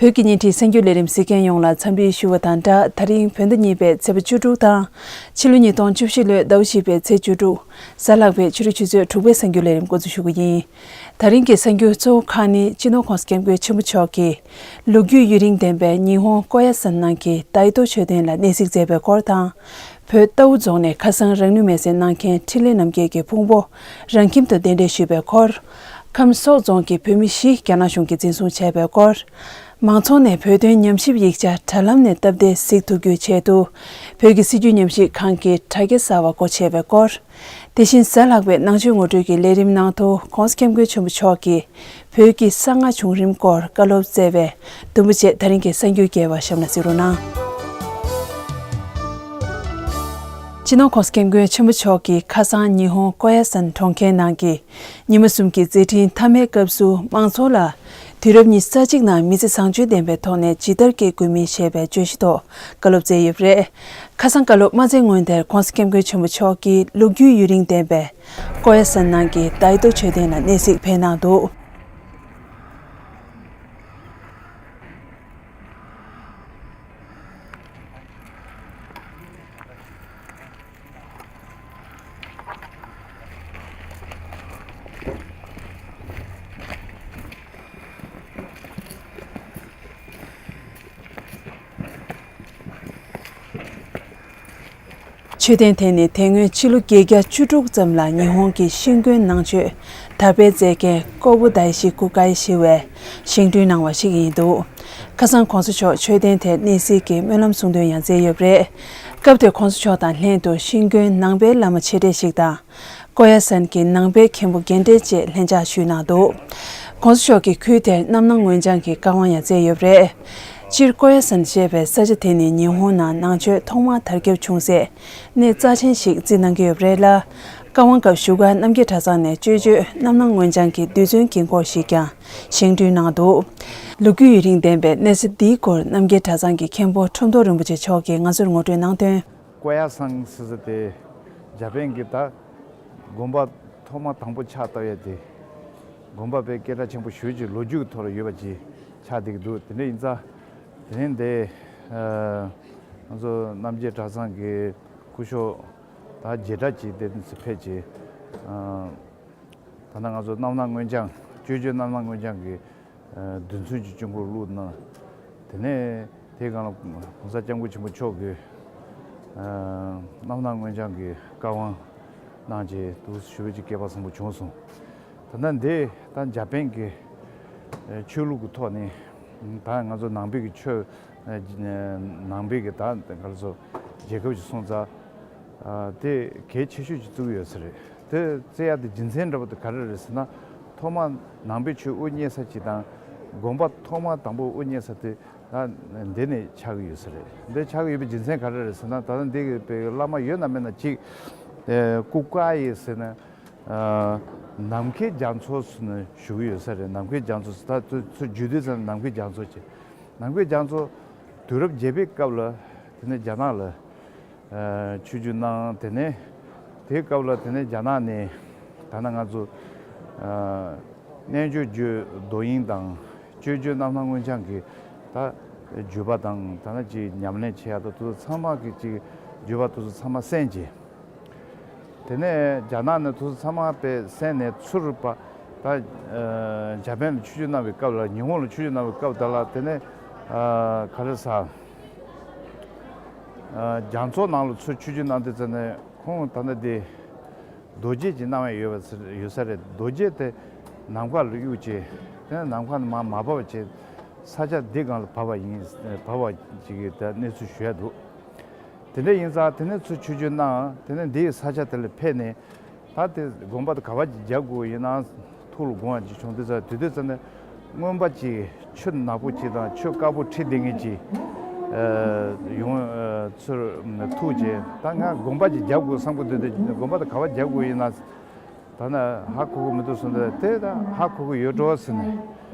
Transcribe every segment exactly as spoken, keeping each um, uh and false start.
བོད་ཀྱི་བརྙན་འཕྲིན་གསར་འགྱུར་ལས་རིམ་གཟིགས་མཁན་ཡོངས་ལ་འཚམས་འདྲི་ཞུ་བ་དང་སྦྲགས། ད་རིང་བོད་ཟླ་གཉིས་པའི་ཚེས་པ་བཅུ་དྲུག་དང་། ཕྱི་ལོ་ཉིས་སྟོང་བཅུ་བཞི་ལོའི་ཟླ་བ་བཞི་པའི་ཚེས་བཅུ་དྲུག་གཟའ་ལྷག་པའི་ཕྱི་དྲོ་ཆུ་ཚོད་དྲུག་པའི་གསར་འགྱུར་ལས་རིམ་འགོ་འཛུགས་ཞུ་གི་ཡིན། ད་རིང་གི་གསར་འགྱུར་གཙོ་བོ་ཁག་ནི། སྤྱི་ནོར་༸གོང་ས་༸སྐྱབས་མགོན་ཆེན་པོ་མཆོག་གིས་ལོ་རྒྱུས་ཡུན་རིང་ལྡན་པའི་ཉི་ཧོང་ཀོ་ཡ་སན་ནང་གི་ད་ཨི་ཏོ་མཆོད་རྟེན་ལ་གནས་གཟིགས་མཛད་པའི་སྐོར་དང་། བོད་རྟའུ་རྫོང་ནས་ཁ་སང་རང་ལུས་མེར་སྲེག་གནང་མཁན་འཕྲིན་ལས་རྣམ་རྒྱལ་གྱི་ཕུང་པོ་རང་ཁྱིམ་དུ་གདན་འདྲེན་ཞུས་པའི་སྐོར། ཁམས་སོག་རྫོང་གི་བོད་མི་བཞི་རྒྱ་ནག་གཞུང་གིས་འཛིན་བཟུང་བྱས་པའི་སྐོར། མང་ཚོགས་ནས་བོད་དོན་ཉམས་ཞིབ་ཡིག་ཆ་དྲ་ལམ་ནས་སྟབས་བདེ་གཟིགས་ཐུབ་རྒྱུའི་ཆེད་དུ། བོད་ཀྱི་སྲིད་བྱུས་ཉམས་ཞིབ་ཁང་གིས་དྲ་རྒྱ་གསར་བ་སྒོ་ཕྱེ་བའི་སྐོར། དེ་བཞིན་གཟའ་ལྷག་པའི་ནང་ཆོས་ངོ་སྤྲོད་ཀྱི་ལས་རིམ་ནང་དུ། ༸གོང་ས་༸སྐྱབས་མགོན་ཆེན་པོ་མཆོག་གིས་བོད་ཀྱི་གསང་སྔགས་བྱུང་རིམ་སྐོར་བཀའ་སློབ་སྩལ་བའི་དུམ་བུ་བཅས། ད་རིང་གི་གསར་འགྱུར་རྒྱས་པ་གཤམ་ལ་གཟིགས་རོགས་གནང་། སྤྱི་ནོར་༸གོང་ས་༸སྐྱབས་མགོན་ཆེན་པོ་མཆོག་གིས་ཁ་སང་ཉི་ཧོང་ཀོ་ཡ་སན་གྲོང་ཁྱེར་ནང་གི་ཉི་མ་གསུམ་གྱི་མཛད་འཕྲིན་མཐའ་མའི་སྐབས་སུ། མང་ཚོགས་ལ་དུས་རབས་ཉི་ཤུ་རྩ་གཅིག་ནང་མི་ཚེ་བཟང་སྤྱོད་ལྡན་པའི་ཐོག་ནས་ཇི་ལྟར་སྐྱེལ་དགོས་མིན་ཞེས་པའི་བརྗོད་གཞི་ཐོག་བཀའ་སློབ་སྩལ་ཡོད་པ་རེད། ཁ་སང་བཀའ་སློབ་མ་སྩལ་སྔོན་དེར་༸གོང་ས་༸སྐྱབས་མགོན་ཆེན་པོ་མཆོག་གིས་ལོ་རྒྱུས་ཡུན་རིང་ལྡན་པའི་ཀོ་ཡ་སན་ནང་གི་ད་ཨི་ཏོ་མཆོད་རྟེན་ལ་གནས་གཟིགས་ཕེབས་གནང་འདུག། མཆོད་རྟེན་དེ་ནི་དེ་སྔོན་ཕྱི་ལོ་བརྒྱད་བརྒྱ་བཅུ་དྲུག་ཙམ་ལ་ཉི་ཧོང་གི་ཤིང་ཀོན་ནང་མཆོད་དར་སྤེལ་མཛད་མཁན་ཀོ་བུ་དའི་ཤི་ཀུ་ཀའི་ཞེས་པས་བཞེངས་སྐྲུན་གནང་བ་ཞིག་ཡིན་འདུག། ཁ་སང་༸གོང་ས་མཆོག་མཆོད་རྟེན་དེར་གནས་གཟིགས་ཀྱིས་སྨོན་ལམ་གསུང་འདོན་ཡང་མཛད་ཡོད་པ་རེད། སྐབས་དེར་༸གོང་ས་མཆོག་དང་ལྷན་དུ་ཤིང་ཀོན་ནང་པའི་བླ་མ་ཆེ་གྲས་ཤིག་དང་། ཀོ་ཡ་སན་གྱི་ནང་པའི་མཁན་པོ་རྒན་གྲས་བཅས་ལྷན་ཕྱག་ཞུས་གནང་འདུག། ༸གོང་ས་མཆོག་གིས་ཁུལ་དེར་རྣམ་སྣང་མངོན་བྱང་གི་བཀའ་དབང་ཡང་སྩལ་ཡོད་པ་རེད། སྤྱིར་ཀོ་ཡ་སན་ཞེས་པའི་ས་ཆ་དེ་ནི་ཉི་ཧོང་ནང་ནང་ཆོས་ཐོག་མར་དར་ཁྱབ་བྱུང་སའི་གནས་རྩ་ཆེན་ཞིག་བརྩི་གནང་གི་ཡོད་པ་རེད་ལ། བཀའ་དབང་སྐབས་བཞུགས་སྒར་རྣམ་རྒྱལ་གྲྭ་ཚང་ནས་སྤྱོད་བརྗོད་རྣམ་སྣང་མངོན་བྱང་གི་རྡུལ་ཚོན་དཀྱིལ་འཁོར་ཞིག་ཀྱང་བཞེངས་སྐྲུན་གནང་འདུག། ལོ་རྒྱུས་ཡུན་རིང་ལྡན་པའི་གནས་ས་འདིའི་སྐོར་རྣམ་རྒྱལ་གྲྭ་ཚང་གི་མཁན་པོ་ཁྲོམ་ཐོག་རིན་པོ་ཆེ་མཆོག་གིས་ང་ཚོར་ངོ་སྤྲོད་གནང་དོན། ཀོ་ཡ་སན་ཟེར་ས་དེ་འཇར་པན་གྱི་ད་དགོན་པ་ཐོག་མ་དང་པོ་ཕྱག་བཏབ་ཡ་དེ། དགོན་པ་དཔེ་སྐད་གྲགས་ཆེན་པོ་ཞེ་པོ་ཅིག་ལོ་རྒྱུས་ཀྱི་ཐོག་ལ་ཡོད་པ་ཅིག་ཆགས་བསྡད་ཀྱི་འདུག། དེ་འདྲ་ཡིན་ཙང་དེ་རིང་འདི་ཨ་ང་ཚོ་རྣམ་རྒྱལ་གྲྭ་ཚང་གི་སྐུ་ཞབས་ད་རྗེས་གྲྭ་ཅིག་དེ་ཕེབས་ཀྱི། ཨ་ད་ནང་ང་ཚོ་རྣམ་སྣང་མངོན་བྱང་། སྤྱོད་བརྗོད་རྣམ་སྣང་མངོན་བྱང་གི་ཨ་རྡུལ་ཚོན་གྱི་དཀྱིལ་འཁོར་བླུགས་གནང་། དེ་ནས་དེའི་སྒང་ལ་༸གོང་ས་༸སྐྱབས་མགོན་ཆེན་པོ་མཆོག་གིས་ཨ་རྣམ་སྣང་མངོན་བྱང་གི་བཀའ་དབང་གནང་རྗེས་འདུག་ཞུ་བའི་ཅིག་སྐལ་པ་བཟང་པོ་བྱུང་སོང་། ད་ལྟ་འདི་ད་འཇར་པན་གྱི་ཨ་ཆོས་ལུགས་ཀྱི་ཐོག་ནས་ད་ང་ཚོ་ནང་པའི་གི་ཆོས་ཨ་ནང་པའི་གི་ད་ག་རེ་ཟེར་རྒྱལ་ཁབ་ཅིག་སོང་ཙང་། ཨ་དེ་གལ་ཆེ་ཤོས་ཅིག་བརྩི་གི་ཡོད་ས་རེད། དེ་བརྩི་ཡ་དེ་རྒྱུ་མཚན་འདྲ་པོ་དེ་ག་རེ་རེད་ཟེར་ན། ཐོག་མ་ནང་པའི་ཆོས་དབུ་བརྙེས་ས་ཅིག་དང་། དགོན་པ་ཐོག་མ་དང་པོ་དབུ་བརྙེས་ས་དེ་ད་འདི་ནས་ཆགས་ཀྱི་ཡོད་ས་རེད། འདི་ཆགས་ཀྱི་ཡོད་པའི་རྒྱུ་མཚན་ག་རེ་རེད་ཟེར་ན། ད་ལྟ་འདི་གི་བླ་མ་ཡོད་ན་མེད་ན་ཅིག་ཨེ་ཀུ་ཀ་ཡེ་ཟེར་ན། ཨ་ནམ་མཁའི་རྒྱ་མཚོ་ཟེར་ནས་ཞུ་གི་ཡོད་ས་རེད། ནམ་མཁའི་རྒྱ་མཚོ་ཟེར། ད་ཚུར་ཚུར་བརྗོད་དུས་ཙམ་ནམ་མཁའི་རྒྱ་མཚོ་ཅིག། ནམ་མཁའི་རྒྱ་མཚོ་དུས་རབས་བརྒྱད་པའི་སྐབས་ལ་དེ་ནས་རྒྱ་ནག་ལ་ཨ་ཆོས་བརྒྱུད་གནང་། དེ་ནས་དེའི་སྐབས་ལ་དེ་ནས་རྒྱ་ནག་ནས་ད་ནང་ང་ཚོ་ཨ་རྣལ་འབྱོར་བརྒྱུད་མདོ་དབྱིངས་དང་། སྤྱོད་བརྗོད་རྣམ་སྣང་མངོན་བྱང་གི་ད་བརྒྱུད་པ་དང་། ད་ནང་ཅིག་ཉམས་ལེན་བྱེད་ཡ་ད་དེ་ཚོ་ཚང་མ་གི་ཅིག་བརྒྱུད་པ་དེ་ཚོ་ཚང་མ་གསན་རྗེས། དེ་ནས་རྒྱ་ནག་ནས་དེ་ཚོ་ཚང་མ་དཔེ་གསན་ནས་ཚུར་པ་ད་ཨ་འཇར་པན་ལ་ཆོས་བརྒྱུད་གནང་བའི་སྐབས་ལ། ཉི་ཧོང་ལ་ཆོས་བརྒྱུད་གནང་བའི་སྐབས་དེ་ལ་དེ་ནས་ཨ་ག་རེ་ཟ། ཨ་རྒྱ་མཚོ་ནང་ལ་ཚུར་ཆོས་བརྒྱུད་གནང་དུས་ཙམ་ནས་ཁོང་ད་ལྟ་དེ་རྡོ་རྗེ་གི་སྣང་བ་ཡོད་པ་ཡོད་ས་རེད། རྡོ་རྗེ་དེ་ནམ་མཁའ་ལ་གཡུག་བྱས། དེ་ནས་ནམ་མཁའ་ནས་མར་མ་བབས་པ་བྱས། ས་ཆ་འདི་སྒང་ལ་བབས་པ་ཡིན། བབས་པ་ཅིག་གི་ད་གནས་ཚུལ་ཞུ་ཡ་འདུག། དེ་འདྲ་ཡིན་ཙང་དེ་ནས་ཚུར་ཆོས་བརྒྱུད་གནང་། དེ་ནས་འདིའི་ས་ཆ་དེ་ལ་ཕེབས་ནས་ད་དེ་དགོན་པ་དེ་ག་པར་རྒྱག་དགོས་ཡིན་ན་ཐུགས་ལ་དགོངས་པ་ཅིག་བྱུང་དུས་ཙམ། དེ་དུས་ཙམ་ནས་རྔོན་པ་ཅིག་ཆུ་ནག་པོ་ཅིག་དང་ཆུ་དཀར་པོ་འཁྲིགས་བསྡད་མཁན་ཅིག་ཨ་ཡོང་། ཨ་ཚུར་ཐུག་བྱས། ད་ང་དགོན་པ་ཅིག་རྒྱག་དགོས་བསམ་གྱི་འདུག། དེ་དགོན་པ་དེ་ག་པར་རྒྱག་དགོས་ཡིན་ན། ད་ནི་ཧ་གོ་གི་མི་འདུག་གསུངས་ཏེ། དེ་ད་ཧ་གོ་གི་ཡོད་འགྲོ་ཟེར་ནས།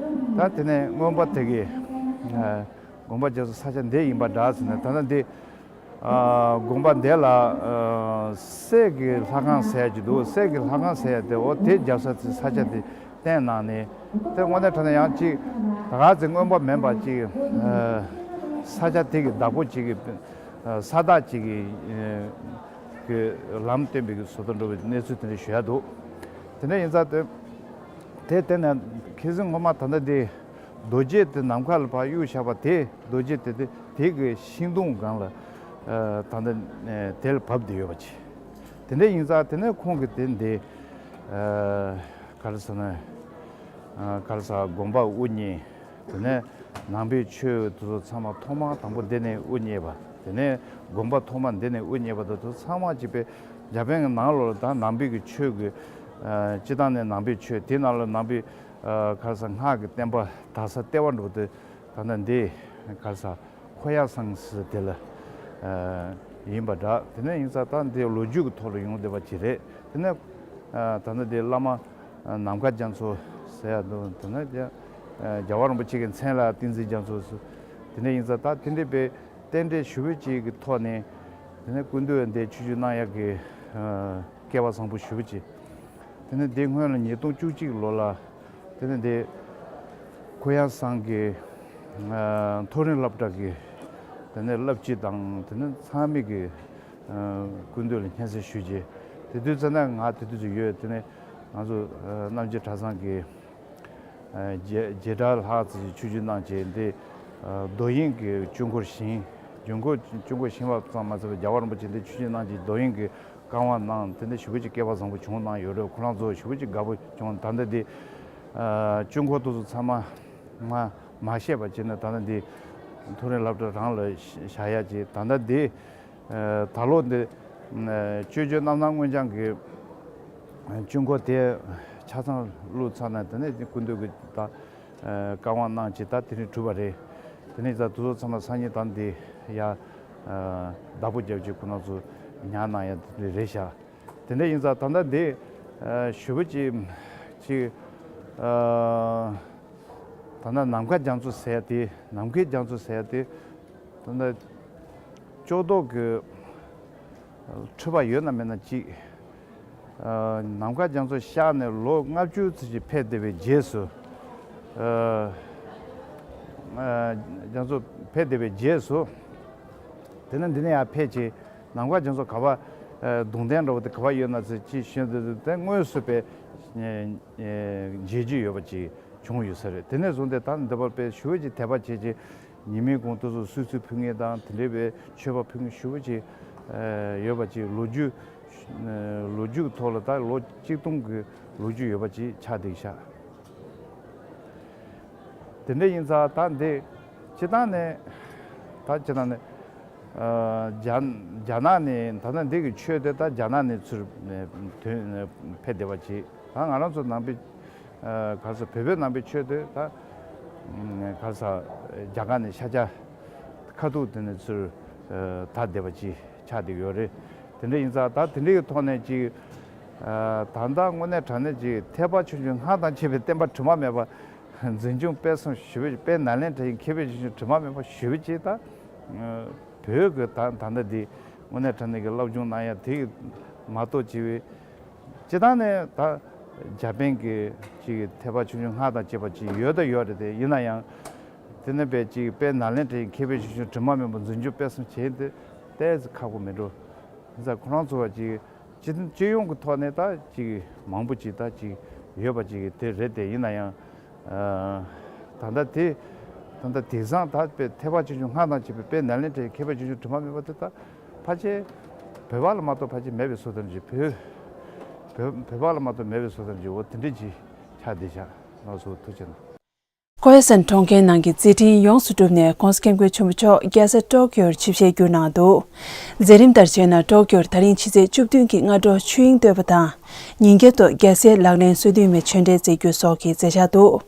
ད་དེ་ནས་རྔོན་པ་དེ་གིས་ཨ་དགོན་པ་རྒྱག་ས་ས་ཆ་འདི་ཡིན་པ་འདྲ་ཟེར་ནས། ད་ནི་འདི་ཨ་དགོན་པ་འདི་ལ་ཨ་གསེར་གྱི་ལྷ་ཁང་ཟེར་ཡ་ཅིག་འདུག། གསེར་གྱི་ལྷ་ཁང་ཟེར་ཡ་དེ། འོ་དེ་རྒྱག་ས་དེ་ས་ཆ་དེ་ བསྟན་གནང་ནས། དེ་དངོས་གནས་དྲང་གནས་ཡང་ཅིག་ད་ག་ཚོད་མངོན་པ་མིན་པ་ཅིག་ས་ཆ་དེ་གི་བདག་པོ་ཅིག་གི་ས་བདག་ཅིག་གི་གི་ལམ་སྟོན་པའི་གི་བཟོ་ལྟ་འགྲོ་བའི་གནས་ཚུལ་དེ་འདྲ་ཞུ་ཡ་འདུག་དེ་འདྲ་ཡིན་ཙང་དེ་དེ་བརྟེན་ནས་ཁ་སང་སྔོན་མ་ད་ལྟ་དེ་རྡོ་རྗེ་དེ་ནམ་མཁའ་ལ་ཕར་གཡུག་བཞག་པ་དེ། རྡོ་རྗེ་དེ་དེ་དེ་གི་ཤིང་སྡོང་སྒང་ལ་ད་ལྟ་དེ་ལ་བབས་བསྡད་ཡོད་པ་ཅིག་དེ་འདྲ་ཡིན་ཙང་དེ་ནས་ཁོང་གིས་དེ་འདི་ག་རེ་ཟེར་ན། ག་རེ་ཟེར། དགོན་པ་དབུ་བརྙེས། དེ་ནས་ནང་པའི་ཆོས་དེ་ཚོ་ཚང་མ་ཐོག་མར་དང་པོ་འདི་ནས་དབུ་བརྙེས་པ། དེ་ནས་དགོན་པ་ཐོག་མ་འདི་ནས་དབུ་བརྙེས་པ་དེ་ཚོ་ཚང་མ་ཅིག་པའི་འཇར་པན་གྱི་ནང་ལོགས་ལ་ད་ནང་པའི་གི་ཆོས་ཀྱི་སྤྱི་བཏང་ནས་ནང་པའི་ཆོས་དེའི་ནང་ལ་ནང་པའི་ག་རེ་ཟེར། སྔགས་ཀྱི་བསྟན་པ་དར་ས་ལྟེ་བ་འགྲོ་དུས་ད་ལྟ་འདི་ག་རེ་ཟེར། ཁོ་ཡ་སང་ཟེར་དེ་ལ་ཡིན་པ་འདྲ། དེ་ནས་ཡིན་ཙང་ད་འདི་ལོ་རྒྱུས་ཀྱི་ཐོག་ལ་ཡོང་བསྡད་པ་ཅིག་རེད། དེ་ནས་ད་ལྟ་འདི་བླ་མ་ནམ་མཁའ་རྒྱ་མཚོ་ཟེར་ཡ་འདུག་དེ་ནས་རྒྱ་རྒྱལ་བ་རིན་པོ་ཆེ་གི་མཚན་ལ་བསྟན་འཛིན་རྒྱ་མཚོ་ཟེར། དེ་འདྲ་ཡིན་ཙང་ད་དེ་འདྲའི་པའི་རྟེན་འབྲེལ་ཞུ་བ་ཅིག་གི་ཐོག་ནས་དེ་ནས་སྐུ་མདུན་འདིར་ཆོས་ཞུ་གནང་ཡག་གི་སྐལ་བ་བཟང་པོ་ཞུ་བ་ཅིག་དེ་ནས་འདི་སྔོན་ལ་ཉིས་སྟོང་བཅུ་གཅིག་ལོ་ལ་དེ་ནས་འདི་ཁོ་ཡང་སང་གི་མཐོ་རིམ་སློབ་གྲྭ་གི་དེ་ནས་བླ་སྤྱི་དང་དེ་ནས་ཚང་མས་ཀྱི་སྐུ་མདུན་ལ་སྙན་སེང་ཞུས་རྗེས། དེ་དུས་ཙམ་ན་ང་དེ་དུས་སུ་ཡོད། དེ་ནས་ང་ཚོ་རྣམ་རྒྱལ་གྲྭ་ཚང་གི་རྗེས་རྗེས་གྲྭ་ལྷག་ཙམ་ཞིག་ཆོས་ཞུ་གནང་རྗེས། འདི་རྡོ་དབྱིངས་ཀྱི་གཅུང་འཁོར་བཞེངས། གཅུང་འཁོར་གཅུང་འཁོར་བཞེངས་པ་ཙམ་མ་ཟད་པར་རྒྱལ་བ་རིན་པོ་ཆེ་འདི་ཆོས་ཞུ་གནང་རྗེས་རྡོ་དབྱིངས་ཀྱི་བཀའ་དབང་གནང་། དེ་འདྲ་ཞེ་པོ་ཅིག་སྐལ་བ་བཟང་པོ་བྱུང་གནང་ཡོད་རེད། ཁོ་རང་ཚོ་ཞེ་པོ་ཅིག་དགའ་པོ་བྱུང་། ད་ལྟ་འདི་ཨ་གཅུང་འཁོར་དེ་ཚོ་ཚང་མ་མ་མ་བཤད་པ་བྱས་ན། ད་ལྟ་འདི་མཐོ་རིམ་སློབ་གྲྭ་རང་ལ་བཞག་ཡ་བྱས། ད་ལྟ་འདི་ཨ་ད་ལོ་འདི་ཨ་ཅོ་ཅོ་རྣམ་སྣང་དངོས་འཆང་གི་གཅུང་འཁོར་དེ་ཆ་ཚང་བླུགས་ཚར་ནས། དེ་ནས་སྐུ་མདུན་གྱི་ད་བཀའ་དབང་གནང་བྱས། ད་དེ་རིང་གྲུབ་པ་རེད། དེ་ནས་ད་དེ་ཚོ་ཚང་མ་སང་ཉིན་ད་འདི་ཡ་བདག་པོ་རྒྱབ་ཀྱི་ཁོ་རང་ཚོ་ཉར་གནང་ཡ་དེ་རེད་ཤག་དེ་འདྲ་ཡིན་ཙང་ད་ལྟ་འདི་ཞུ་བ་ཅིག་ཅིག་ད་ལྟ་ནམ་མཁའ་རྒྱ་མཚོ་ཟེར་ཡ་དེ། ནམ་མཁའི་རྒྱ་མཚོ་ཟེར་ཡ་དེ་ད་ལྟ་ཅོག་རྡོག་གི་འཁྲུལ་པ་ཡོད་ན་མེད་ན་ཅིག་ནམ་མཁའ་རྒྱ་མཚོ་ཤར་ནས་ལོ་ལྔ་བཅུ་ཙམ་ཞིག་ཕེབས་བསྡད་པའི་རྗེས་སུ། རྒྱ་མཚོ་ཕེབས་བསྡད་པའི་རྗེས་སུ། དེ་ནས་འདི་ནས་ཡར་ཕེབས་བྱས་ནམ་མཁའ་རྒྱ་མཚོ་ག་པར་གདུང་རྟེན་འདྲ་བོ་དེ་ག་པར་ཡོད་ན་ཟེར་ཅིག་ཞུས་དུས། དེ་དངོས་སུ་པའི་མཇལ་རྒྱུ་ཡོད་པ་ཅིག་བྱུང་ཡོད་ས་རེད། དེ་ནས་བཟུང་སྟེ་ད་འདི་བར་དཔེ་ཞུ་བ་ཅིག་དད་པ་བྱས་རྗེས། ཉི་མའི་གུང་དུས་སུ་གསོལ་ཚིགས་ཕུལ་མཁན་དང་དེ་འདྲའི་བའི་མཆོད་པ་ཕུལ་མཁན་ཞུ་བ་ཅིག་ཡོད་པ་ཅིག་ལོ་རྒྱུས་ལོ་རྒྱུས་ཐོག་ལ་ད་ལོ་གཅིག་སྟོང་གི་ལོ་རྒྱུས་ཡོད་པ་ཅིག་ཆགས་བསྡད་ཤག་དེ་འདྲ་ཡིན་ཙང་ད་འདི་སྤྱི་བཏང་ནས་ད་སྤྱི་བཏང་ནས་རྒྱ་རྒྱ་ནག་ནས་ད་ལྟ་འདི་གི་ཆོས་དེ་ད་རྒྱ་ནག་ནས་ཚུར་ཐོན་ཕེབས་བསྡད་པ་ཅིག་ད་ང་རང་ཚོ་ནང་པའི་ག་རེ་ཟེར། བོད་པའི་ནང་པའི་ཆོས་དེ་ད་ག་རེ་ཟེར། རྒྱ་གར་ནས་ཤར་རྒྱག་ཁ་ཐུག་དེ་ནས་ཚུར་དར་བསྡད་པ་ཅིག་ཆགས་བསྡད་ཡོད་རེད། དེ་འདྲ་ཡིན་ཙང་ད་དེ་འདྲ་གི་ཐོག་ནས་ཅིག་ད་ལྟ་དངོས་གནས་དྲང་གནས་ཅིག་ཐེག་པ་ཆུང་ཆུང་སྔགས་དང་བཅས་པའི་བསྟན་པ་དྲི་མ་མེད་པ་འཛིན་སྐྱོང་སྤེལ་གསུམ་ཞུ་བའི་དཔལ་ནཱ་ལེནྡྲ་ཡི་མཁས་པའི་ཆུང་ཆུང་དྲི་མ་མེད་པ་ཞུ་བའི་ཅིག་ད་བོད་ཀྱི་ད་ད་ལྟ་འདི་དངོས་གནས་དྲང་གནས་ཀྱི་བསླབ་སྦྱོང་གནང་ཡ་དེ་མ་གཏོགས་ཅིག་བའི། སྤྱི་བཏང་ནས་ད་འཇར་པན་གྱི་ཅིག་ཐེག་པ་ཆུང་ཆུང་སྔགས་དང་བཅས་པ་ཅིག་ཡོད་ད་ཡོད་རེད་དེ། ཡིན་ན་ཡང་དེ་ནས་པའི་ཅིག་དཔལ་ནཱ་ལེནྡྲའི་མཁས་པའི་ཆུང་ཆུང་དྲི་མ་མེད་པ་འཛིན་སྐྱོང་སྤེལ་གསུམ་བྱས་ཏེ་ཏོག་ཙམ་ཁག་པོ་མེད་འགྲོ། ཡིན་ཙང་ཁོ་རང་ཚོ་བ་ཅིག་སྤྱི་སྤྱི་ཡོངས་ཀྱི་ཐོག་ནས་ད་ཅིག་མང་པོ་ཅིག་ད་ཅིག་ཡོད་པ་ཅིག་དེ་རེད་དེ། ཡིན་ན་ཡང་ད་ལྟ་དེ་ད་ལྟ་དེང་སང་ད་དཔེ་ཐེག་པ་ཆུང་ཆུང་སྔགས་དང་བཅས་པའི་དཔལ་ནཱ་ལེནྡྲའི་མཁས་པའི་ཆུང་ཆུང་དྲི་མ་མེད་པ་དེ་ད་ཕལ་ཆེར་བོད་པ་ལ་མ་གཏོགས་ཕལ་ཆེར་མེད་པའི་བཟོ་ལྟ་ཅིག་བོད་བོད་བོད་པ་ལ་མ་གཏོགས་མེད་པའི་བཟོ་ལྟ་ཅིག་འོ་དེ་འདྲ་ཅིག་ཆགས་བསྡད་ཤག་ལགས་སོ། ཐུགས་རྗེ་གནང་། ཀོ་ཡ་སན་གྲོང་ཁྱེར་ནང་གི་མཛད་འཕྲིན་ཡོངས་སུ་གྲུབ་ནས་༸གོང་ས་༸སྐྱབས་མགོན་ཆེན་པོ་མཆོག་རྒྱལ་ས་ཊོ་ཀྱོར་ཆིབས་ཞལ་བསྒྱུར་གནང་འདུག་མཛད་རིམ་ལྟར་བྱས་ན་ཊོ་ཀྱོར་ད་རིང་ཕྱི་ཚེས་བཅུ་བདུན་གྱི་སྔ་དྲོ་ཆོས་དབྱིངས་བསྟོད་པ་དང་། ཉིན་བརྒྱ་ཐོག་རྒྱལ་སྲས་ལག་ལེན་སོ་བདུན་མའི་ཆོས་འབྲེལ་མཛད་རྒྱུ་སོགས་ཀྱི་མཛད་འཆར་འདུག་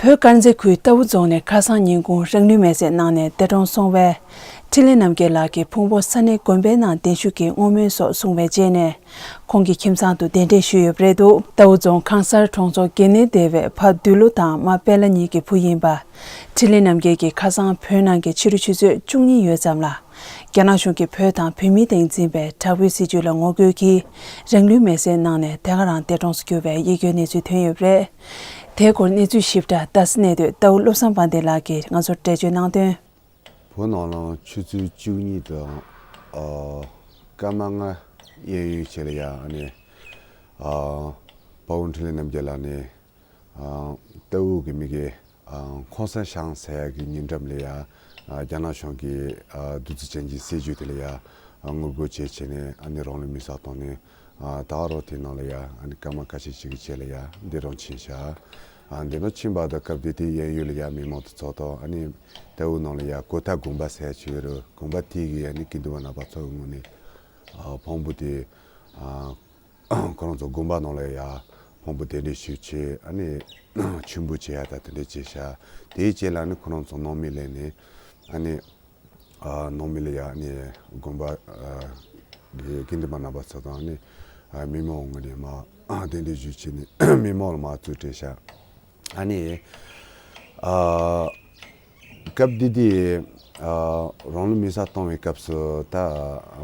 བོད་དཀར་མཛེས་ཁུལ་རྟའུ་རྫོང་ནས་ཁ་སང་ཉིན་གུང་རང་ལུས་མེར་སྲེག་གནང་ནས་འདས་གྲོངས་སོང་བའི་འཕྲིན་ལས་རྣམ་རྒྱལ་ལགས་ཀྱི་ཕུང་པོ་ས་གནས་དགོན་པའི་ནང་གདན་ཞུ་གིས་བསྔོ་སྨོན་སོགས་གསུངས་པའི་རྗེས་ནས། ཁོང་གི་ཁྱིམ་ཚང་དུ་གདན་འདྲེན་ཞུས་ཡོད་པ་རེད་འདུག་རྟའུ་རྫོང་ཁང་གསར་གྲོང་ཚོ་དགེ་གནས་སྡེ་བའི་ཕ་བདུད་ལོ་དང་མ་དཔལ་ལ་གཉིས་ཀྱི་བུ་ཡིན་པ། འཕྲིན་ལས་རྣམ་རྒྱལ་གྱིས་ཁ་སང་བོད་ནང་གི་ཕྱི་དྲོ་ཆུ་ཚོད་བཅུ་གཉིས་ཡོལ་ཙམ་ལ། རྒྱ་ནག་གཞུང་གིས་བོད་དང་བོད་མིའི་སྟེང་འཛིན་པའི་དྲག་པོའི་སྲིད་བྱུས་ལ་ངོ་རྒོལ་གྱིས་རང་ལུས་མེར་སྲེག་གནང་ནས་དེ་ག་རང་འདས་གྲོངས་སུ་གྱུར་བའི་ཡིད་སྐྱོའི་གནས་ཚུལ་ཐོན་ཡོད་པ་རེད། དེའི་སྐོར་གནས་ཚུལ་ཞིབ་ཕྲ་ལྟ་ས་གནས་སྡོད་རྟའུ་བློ་བཟང་དཔལ་ལྡན་ལགས་ཀྱིས་ང་ཚོར་འགྲེལ་བརྗོད་གནང་དོན། བོད་ནང་ལ་ཆུ་ཚོད་བཅུ་གཉིས་དང་ཨ་སྐར་མ་ལྔ་གཡས་གཡོན་བྱས་ལ་ཡ་ཨ་ནི་ཨ་དཔའ་བོ་འཕྲིན་ལས་རྣམ་རྒྱལ་ལགས་ནས་ཨ་རྟའུ་གི་མི་གི་ཨ་ཁོང་ས་ཤང་ཟེར་ཡ་གི་ཉེ་འགྲམ་ལ་ཡ་ཨ་རྒྱ་ནག་གཞུང་གི་ཨ་བདུད་རྩི་ཅན་གྱི་སྲིད་བྱུས་དེ་ལ་ཡ་ཨ་ངོ་རྒོལ་བྱས་བྱས་ནས་ཨ་ནི་རང་ལུས་མེར་སྲེག་བཏང་ནས། ཨ་ད་རོ་དེ་ནང་ལ་ཡ་ཨ་ནི་སྐར་མ་ཁ་ཤས་ཤིག་གི་རྗེས་ལ་ཡ་འདི་རང་ཕྱིན་ཤག་ཨ་འདི་ནང་ཕྱིན་པ་དང་སྐབས་དེ་དེའི་གཡས་གཡོན་ལ་ཡ་མི་མང་དེ་ཚོ་དང་ཨ་ནི་རྟའུ་ནང་ལ་ཡ་གོ་ཐ་དགོན་པ་ཟེར་ཡ་ཅིག་ཡོད་རེད། དགོན་པ་དེ་གི་ཨ་ནི་དགེ་འདུན་པ་རྣམ་པ་ཚོ་གི་ངོས་ནས་ཨ་ཕོན་པོ་དེ་ཨ་ཁོ་རང་ཚོ་དགོན་པ་ནང་ལ་ཡ་ཕོན་པོ་གདན་འདྲེན་ཞུས་བྱས་ཨ་ནི་མཆོད་འབུལ་བྱེད་ཡ་ད་དེ་འདྲ་བྱས་ཤག་དེའི་རྗེས་ལ་ཨ་ནི་ཁོ་རང་ཚོ་ནང་མི་ལས་ནས་ཨ་ནི། ཨ་ནང་མི་ལ་ཡ་ནི་དགོན་པ་ཨ་གི་དགེ་འདུན་པ་རྣམ་པ་ཚོ་དང་ནི་ཨ་མི་མང་ངོས་ནས་མ་གདན་འདྲེན་ཞུས་བྱས་ནས་མི་མང་ལ་མ་གཙོས་སྤྲད་ཤག་ཨ་ནི་ཨ་སྐབས་འདི་དེ་ཨ་རང་ལུས་མེར་སྲེག་བཏང་བའི་སྐབས་སུ་ད་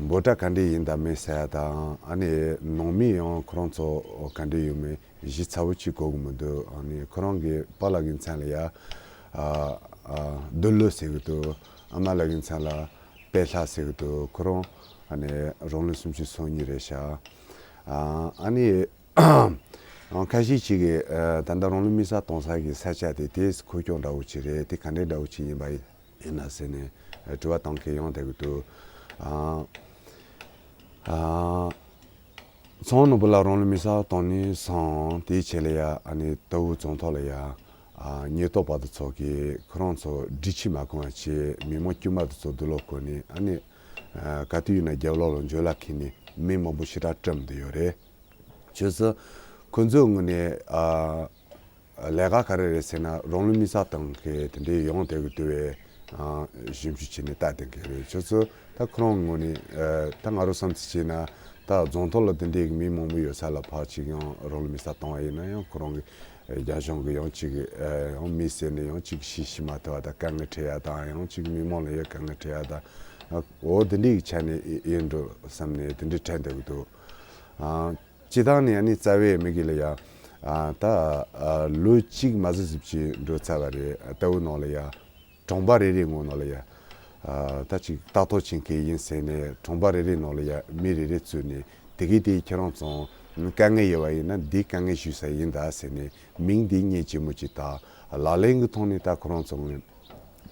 འབོད་སྒྲ་ག་འདྲས་ཡིན་དང་མིན་ཟེར་ཡ་དང་ཨ་ནི་ནང་མི་ཡང་ཁོ་རང་ཚོ་ག་འདྲས་ཡོད་མེད། གཞི་ཚ་བོ་གཅིག་གོ་གི་མི་འདུག་ཨ་ནི་ཁོ་རང་གི་པཱ་ལགས་ཀྱི་མཚན་ལ་ཡ་ཨ་ཨ་རྡོ་ལོ་ཟེར་གི་འདུག་ཨ་མ་ལགས་ཀྱི་མཚན་ལ་དཔལ་ལྷ་ཟེར་གི་འདུག་ཁོ་རང་ཨ་ནི་རང་ལོ་སུམ་ཅུ་སོ་གཉིས་རེད་ཤག་ཨ་ཨ་ནི་ཨ་ཁ་ཤས་ཅིག་གིས་ཨ་ད་ལྟ་རང་ལུས་མེར་སྲེག་གཏོང་ས་གི་ས་ཆ་དེ་དེ་ཁོ་ཁྱོག་འདྲ་བོ་ཅིག་རེད། དེ་ག་འདྲའི་འདྲ་བོ་ཅིག་ཡིན་པ་ཡིན་ན་ཟེར་ནས་དྲི་བ་གཏོང་མཁན་ཡོང་བསྡད་གི་འདུག་ཨ་ཨ། ཚང་ནོར་བུ་ལགས་རང་ལུས་མེར་སྲེག་གཏོང་ནས་སོང་། དེའི་རྗེས་ལ་ཡ་ཨ་ནི་རྟའུ་རྫོང་ཐོག་ལ་ཡ་ཨ་ཉེན་རྟོག་པ་དེ་ཚོ་གིས་ཁོ་རང་ཚོ་སྒྲིག་ཆས་མ་གོན་པ་བྱས། མི་མང་དཀྱུས་མ་དེ་ཚོ་རྡོ་ལོ་བཀོལ་ནས་ཨ་ནི་ཨ་ག་དུས་ཡིན་ན་རྒྱབ་ལོགས་ལ་འཇོལ་ལ་ཁེལ་ནས་མི་མང་པོ་ཞེ་དྲག་བཀྲམ་བསྡད་ཡོད་རེད། བྱས་ཙང་ཁོ་ཚོའི་ངོས་ནས་ཨ་ལས་ཀ་ག་རེ་རེད་ཟེར་ན་རང་ལུས་མེར་སྲེག་བཏང་མཁན་དེ་འདྲའི་ཡོང་བསྡད་ཀྱི་འདུག་པས། ཨ་ཞིབ་འཇུག་བྱས་ནས་ལྟ་བསྡད་མཁན་རེད། ཁྱོད་ཚོ་ད་ཁོ་རང་ངོས་ནས་ཨ་ད་ང་རང་བསམ་ཚུལ་བྱས་ན་ད་རྫོང་ཐོག་ལ་དེ་འདྲའི་མི་མང་པོ་ཡོད་ས་ལ་ཕར་ཅིག་ཡང་རང་ལུས་མེར་སྲེག་བཏང་བ་ཡིན་ན་ཡང་ཁོ་རང་གི་རྒྱ་གཞུང་གི་ཡང་ཅིག་ཨ་ཡང་མི་ཟེར་ནས་ཡང་ཅིག་ཤེས་ཤེས་མ་ཐུབ་པ་དང་དཀའ་ངལ་འཕྲད་ཡ་དང་ཡང་ཅིག་མི་མང་ལ་ཡང་དཀའ་ངལ་འཕྲད་ཡ་དང་འོ་དེ་འདྲའི་ཆ་ནས་ཡིན་འགྲོ་བསམ་ནས་དེ་འདྲའི་དྲན་བསྡད་ཀྱི་འདུག་ཨ། སྤྱིར་བཏང་ནས་ཨ་ནི་རྩ་བའི་མི་གི་ལ་ཡ་ཨ་ད་ཨ་ལོ་གཅིག་མ་ཟིན་ཟིན་ཅིག་འགྲོ་ཚར་བ་རེད། ཨ་རྟའུ་ནང་ལ་ཡ་གྲོང་པ་རེ་རེ་ངོས་ནང་ལ་ཡ་ཨ་ད་ཅིག་ལྟ་རྟོག་བྱེད་མཁན་ཡིན་ཟེར་ནས་གྲོང་པ་རེ་རེ་ནང་ལ་ཡ་མི་རེ་རེ་བཙུགས་ནས་དེ་གི་དེ་ཁྱེད་རང་ཚོ་དཀའ་ངལ་ཡོད་པ་ཡིན་ན་འདི་དཀའ་ངལ་ཞུ་ས་ཡིན་ད་ཟེར་ནས་མིང་འདི་སྙན་ཆེན་མོ་ཅིག་བཏགས། ལག་ལེན་གྱི་ཐོག་ནས་ད་ཁོ་རང་ཚོ་ངོས་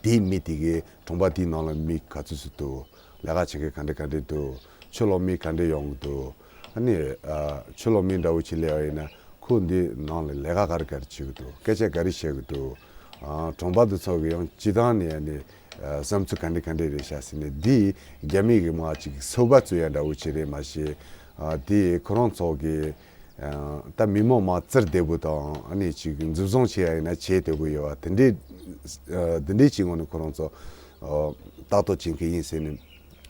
དེའི་མི་དེ་གའི་གྲོང་པ་དེའི་ནང་ལ་མི་ག་ཚོད་ཚོད་འདུག་ལས་ཀ་བྱེད་མཁན་ག་འདྲ་ག་འདྲ་འདུག་ཕྱི་ལོགས་མི་ག་འདྲ་ཡོང་གི་འདུག་ཨ་ནི་ཨ་ཕྱི་ལོགས་མི་འདྲ་བོ་ཅིག་སླེབས་པ་ཡིན་ན་ཁོ་འདི་ནང་ལ་ལས་ཀ་ག་རེ་ག་རེ་བྱེད་ཀྱི་འདུག་སྐད་ཆ་ག་རེ་བཤད་ཀྱི་འདུག་ཨ་གྲོང་པ་འདི་ཚོ་གི་ཡང་སྤྱིར་བཏང་ནས་ཨ་ནི་ཨ་བསམ་ཚུལ་ག་འདྲ་ག་འདྲ་རེད་ཤག་ཟེར་ནས་འདི་རྒྱ་མི་གི་མ་ཅིག་ཚོད་དཔག་བཙུགས་ཡ་འདྲ་བོ་ཅིག་རེད་མ་གཞི། ཨ་འདི་ཁོ་རང་ཚོ་གི་ཨ་ད་མི་མང་མ་བཙིར་བདེ་པོ་དང་ཨ་ནི་ཅིག་འཛིན་བཟུང་བྱེད་ཡ་ཡིན་ན་བྱེད་བདེ་པོ་ཡོད་པ་དེ་འདྲའི་ཨ་དེ་འདྲའི་ཅིག་ངོས་ནས་ཁོ་རང་ཚོ་ཨ་ལྟ་རྟོག་བྱེད་མཁན་ཡིན་ཟེར་ནས་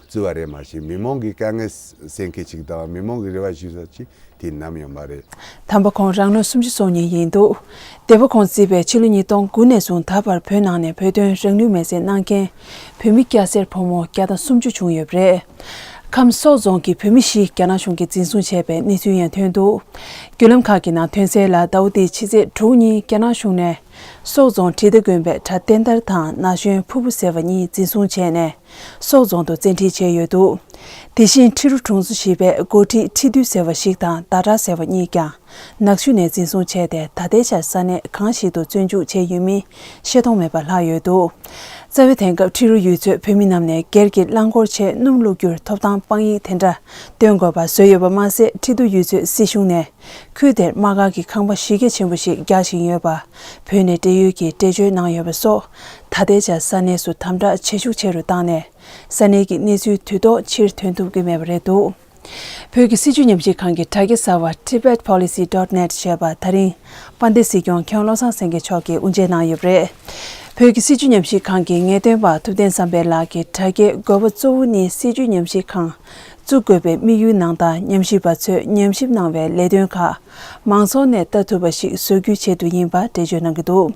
བཙུགས་པ་རེད་མ་གཞི། མི་མང་གི་དཀའ་ངལ་སེལ་མཁན་ཅིག་དང་མི་མང་གི་རེ་བ་ཞུ་ས་ཅིག་དེ་ནམ་ཡང་མ་རེད། དམ་པ་ཁོང་རང་ལོ་སུམ་ཅུ་སོ་གཉིས་ཡིན་འདུག་སྡེ་པ་ཁོང་བརྩིས་པའི་ཕྱི་ལོ་ཉིས་སྟོང་དགུ་ནས་བཟུང་ད་བར་བོད་ནང་ནས་བོད་དོན་རང་ལུས་མེར་སྲེག་གནང་མཁན་བོད་མི་སྐྱ་སེར་ཕོ་མོ་བརྒྱ་དང་སུམ་ཅུ་བྱུང་ཡོད་པ་རེད། ཁམས་སོག་རྫོང་གི་བོད་མི་བཞི་རྒྱ་ནག་གཞུང་གིས་འཛིན་བཟུང་བྱས་པའི་གནས་ཚུལ་ཡང་ཐོན་འདུག་བརྒྱུད་ལམ་ཁག་གི་ནང་ཐོན་གསལ་ལ་ཟླ་བ་འདིའི་ཕྱི་ཚེས་དྲུག་ཉིན་རྒྱ་ནག་གཞུང་ནས་སོག་རྫོང་དྲིལ་མདའ་དགོན་པའི་གྲྭ་བསྟན་དར་དང་ན་གཞོན་ཕུར་བུ་ཟེར་བ་གཉིས་འཛིན་བཟུང་བྱས་ནས་སོག་རྫོང་དུ་བཙན་ཁྲིད་བྱས་ཡོད་འདུག་དེ་བཞིན་ཁྲི་རུ་གྲོང་ཚོ་བཞི་པའི་འགོ་ཁྲིད་ཁྲི་འདུས་ཟེར་བ་ཞིག་དང་ཟླ་གྲགས་ཟེར་བ་གཉིས་ཀྱང་ནག་ཆུ་ནས་འཛིན་བཟུང་བྱས་ཏེ་ད་ལྟའི་ཆར་ས་གནས་གང་ཞིག་ཏུ་བཙོན་འཇུག་བྱས་ཡོད་མིན་ཤེས་མཐོང་མེད་པར་ལྷག་ཡོད་འདུག་རྩ་བའི་དེང་སྐབས་ཁྲི་རུ་ཡུལ་ཚོའི་བོད་མི་རྣམས་ནས་སྒེར་གྱི་རླངས་འཁོར་ཆེད་སྣུམ་བླུག་རྒྱུར་ཐོབ་ཐང་དཔང་ཡིག་དེ་འདྲ་སྟོན་དགོས་པ་བཟོས་ཡོད་པ་མ་ཟད། ཁྲི་རུ་ཡུལ་ཚོའི་སྲིད་གཞུང་ནས་ཁུལ་དེར་དམག་སྒར་གྱི་ཁང་པ་གཞི་རྒྱ་ཆེན་པོ་ཞིག་རྒྱག་བཞིན་ཡོད་པ་བོད་ནས་འབྲེལ་ཡོད་ཀྱིས་འགྲེལ་བརྗོད་གནང་ཡོད་པ་སོགས་ད་ལྟའི་ཆར་ས་གནས་སུ་དམ་དྲག་བྱེད་ཤུགས་ཆེ་རུ་བཏང་ནས་ས་གནས་ཀྱི་གནས་ཚུལ་དུས་ཐོག་ཕྱིར་ཐོན་ཐུབ་ཀྱི་མེད་པ་རེད་འདུག་བོད་ཀྱི་སྲིད་བྱུས་ཉམས་ཞིབ་ཁང་གི་དྲ་རྒྱ་གསར་བ་Tibet Policy dot net ཞེས་པ་ད་རིང་དཔལ་ལྡན་སྲིད་སྐྱོང་མཁན་བློ་བཟང་སེང་གེ་མཆོག་གིས་དབུ་འབྱེད་གནང་ཡོད་པ་རེད། བོད་ཀྱི་སྲིད་བྱུས་ཉམས་ཞིབ་ཁང་གི་ངེས་སྟོན་པ་ཐུབ་བསྟན་བསམ་འཕེལ་ལགས་ཀྱི་དྲ་རྒྱའི་དགོས་པ་གཙོ་བོ་ནི་སྲིད་བྱུས་ཉམས་ཞིབ་ཁང་ བཙུགས་དགོས་པའི་དམིགས་ཡུལ་ནང་ལྟར་ཉམས་ཞིབ་པ་ཚོས་ཉམས་ཞིབ་གནང་བའི་ལས་དོན་ཁག་མང་ཚོགས་ནས་ལྟ་ཐུབ་པ་ཞིག་བཟོ་རྒྱུའི་ཆེད་དུ་ཡིན་པ་འགྲེལ་བརྗོད་གནང་གི་འདུག།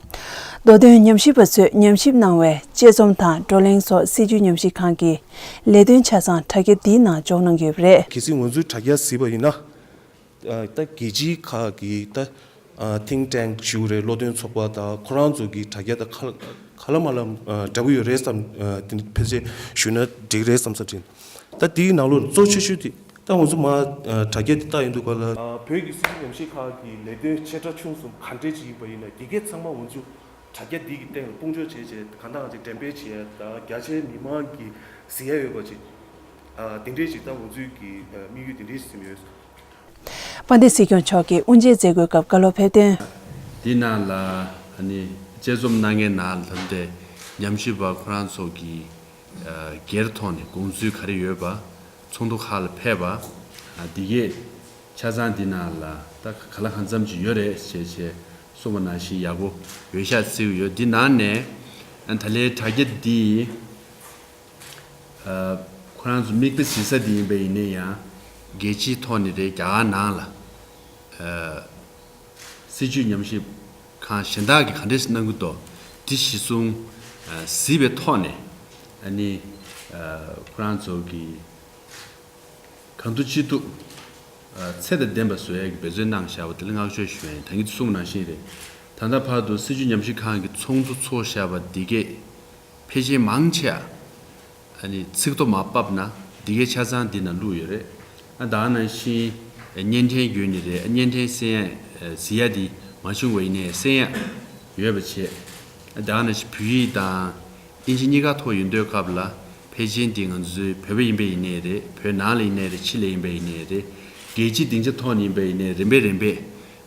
མདོ་དོན་ཉམས་ཞིབ་པ་ཚོས་ཉམས་ཞིབ་གནང་བའི་དཔྱད་རྩོམ་དང་བགྲོ་གླེང་སོགས་སྲིད་བྱུས་ཉམས་ཞིབ་ཁང་གི་ལས་དོན་ཆ་ཚང་དྲ་རྒྱ་འདིའི་ནང་འཇོག་གནང་གི་ཡོད་པ་རེད། གལ་སྲིད་ང་ཚོའི་དྲ་རྒྱ་གཟིགས་པ་ཡིན་ན། ཨ། ད་རྒྱལ་སྤྱིའི་ཁག་གི་ད་ཨ། ཐིང་ཊེང་ཞུ་རེད། བློ་འདོན་ཚོགས་པ་དང་ཁོ་རང་ཚོ་གི་དྲ་རྒྱ་དང་ག་ག་ལ་མ་ལ་ཨ། འདྲ་པོ་ཡོད་རེད་བསམ། ཨ། དེ་ཕལ་ཆེར་ཞུས་ན་འགྲིག་རེད་བསམ་ས་དྲན། ད་དེའི་ནང་ལོགས་གཙོ་ཆེ་ཤོས་དེ་ད་ང་ཚོ་མ་ཨ། དྲ་རྒྱ་དེ་ལྟ་ཡིན་འདུག་ག་ལ། ཨ། བོད་ཀྱི་སྲིད་བྱུས་ཉམས་ཞིབ་ཁང་གི་ལས་དོན་ཆེ་ཕྲ་ཆུང་གསུམ་ག་འདྲས་ཅིག་ཡིན་པ་ཡིན་ན་དེ་གས་ཚང་མ་ང་ཚོ་དྲ་རྒྱ་འདི་གི་སྟེང་ལ་དཔུང་འཇོག་བྱས་བྱས་གང་དང་གང་ཅིག་འགྲེམས་སྤེལ་བྱས་ད་རྒྱ་ཆེའི་མི་མང་གིས་གཟིགས་ཡ་ཡོད་པ་ཅིག་ཨ། དེ་འདྲས་ཅིག་ད་ང་ཚོའི་གི་ཨ། དམིགས་ཡུལ་དེ་འདྲས་ཟིན་ཡོད། དཔལ་ལྡན་སྲིད་སྐྱོང་མཆོག་གིས་དབུ་འབྱེད་མཛད་སྒོའི་སྐབས་བཀའ་སློབ་ཕེབས་དོན། འདི་ནང་ལ་ཨ་ནི་དཔྱད་རྩོམ་གནང་མཁན་ནང་ལ་ལྷན་དེ་ཉམས་ཞིབ་པ་ཁོ་རང་ཚོ་གི་ཨ། སྒེར་ཐོག་ནས་དགོངས་ཚུལ་ག་རེ་ཡོད་པ་ཚོགས་འདུ་ཁག་ལ་ཕེབས་པ། ཨ། འདི་གས་ཆ་ཚང་འདི་ནང་ལ་ད་ག་ལ་གང་འཚམ་ཅིག་ཡོད་རེད་ཞེས་བྱས་གསུངས་པ་ནང་བཞིན་ཡག་པོ་ཡོད་ཤག་བརྩི་གི་ཡོད། འདི་ནང་ནས་ཨ། ད་ལའི་དྲ་རྒྱ་འདི། ཨ། ཁོ་རང་ཚོ་མིག་དཔེ་གཟིགས་ས་དེ་ཡིན་པ་ཡིན་ན་ཡང་རྒྱལ་སྤྱིའི་ཐོག་ནས་རེད། རྒྱ་གར་ནང་ལ་ཨ། སྲིད་བྱུས་ཉམས་ཞིབ་ཁང་གཞན་དག་གིས་ག་འདྲས་གནང་གི་འདུག། དེ་གཞི་བཟུང་ཨ། གཟིགས་པའི་ཐོག་ནས་ཨ་ནི་ཨ། ཁོ་རང་ཚོ་གི་གང་ཐུབ་ཅི་ཐུབ་ཨ། ཚད་དང་ལྡན་པ་བཟོ་ཡས་ཀྱི་འབད་བརྩོན་གནང་བཞག་པ་དེ་ལ་བསྔགས་བརྗོད་ཞུ་ཡ་ཡིན། ད་གིན་གསུངས་ནང་བཞིན་རེད། ད་ལྟ་བར་དུ་སྲིད་བྱུས་ཉམས་ཞིབ་ཁང་གི་ཚོགས་འདུ་ཚོགས་བཞག་པ་འདི་གས་ཕལ་ཆེར་མང་ཆེ་ཨ་ནི་ཚིག་ཐོ་མར་ཕབ་ན་འདི་གས་ཆ་ཚང་འདི་ན་བླུགས་ཡོད་རེད། ཨ། ད་ག་ནང་བཞིན་བརྙན་འཕྲིན་བརྒྱུད་ནས་རེད། བརྙན་འཕྲིན་གསན་ཡ་གཟིགས་ཡ་འདི་མ་བྱུང་བ་ཡིན་ནའི་གསན་ཡ་ཡོད་པ་བྱས། ཨ། ད་ག་ནང་བཞིན་བོད་ཡིག་དང་། དབྱིན་ཇི་གཉིས་ཀ་ཐོག་ཡིན་དུས་སྐབས་ལ་ཕལ་ཆེར་འདི་ང་ཚོའི་བོད་པ་ཡིན་པ་ཡིན་ནའི་རེད། བོད་ནང་ལ་ཡིན་ནའི་རེད། ཕྱི་ལ་ཡིན་པ་ཡིན་ནའི་རེད། རྒྱལ་སྤྱིའི་སྡིངས་ཆ་ཐོག་ནས་ཡིན་པ་ཡིན་ནའི་རིམ་པས་རིམ་པས་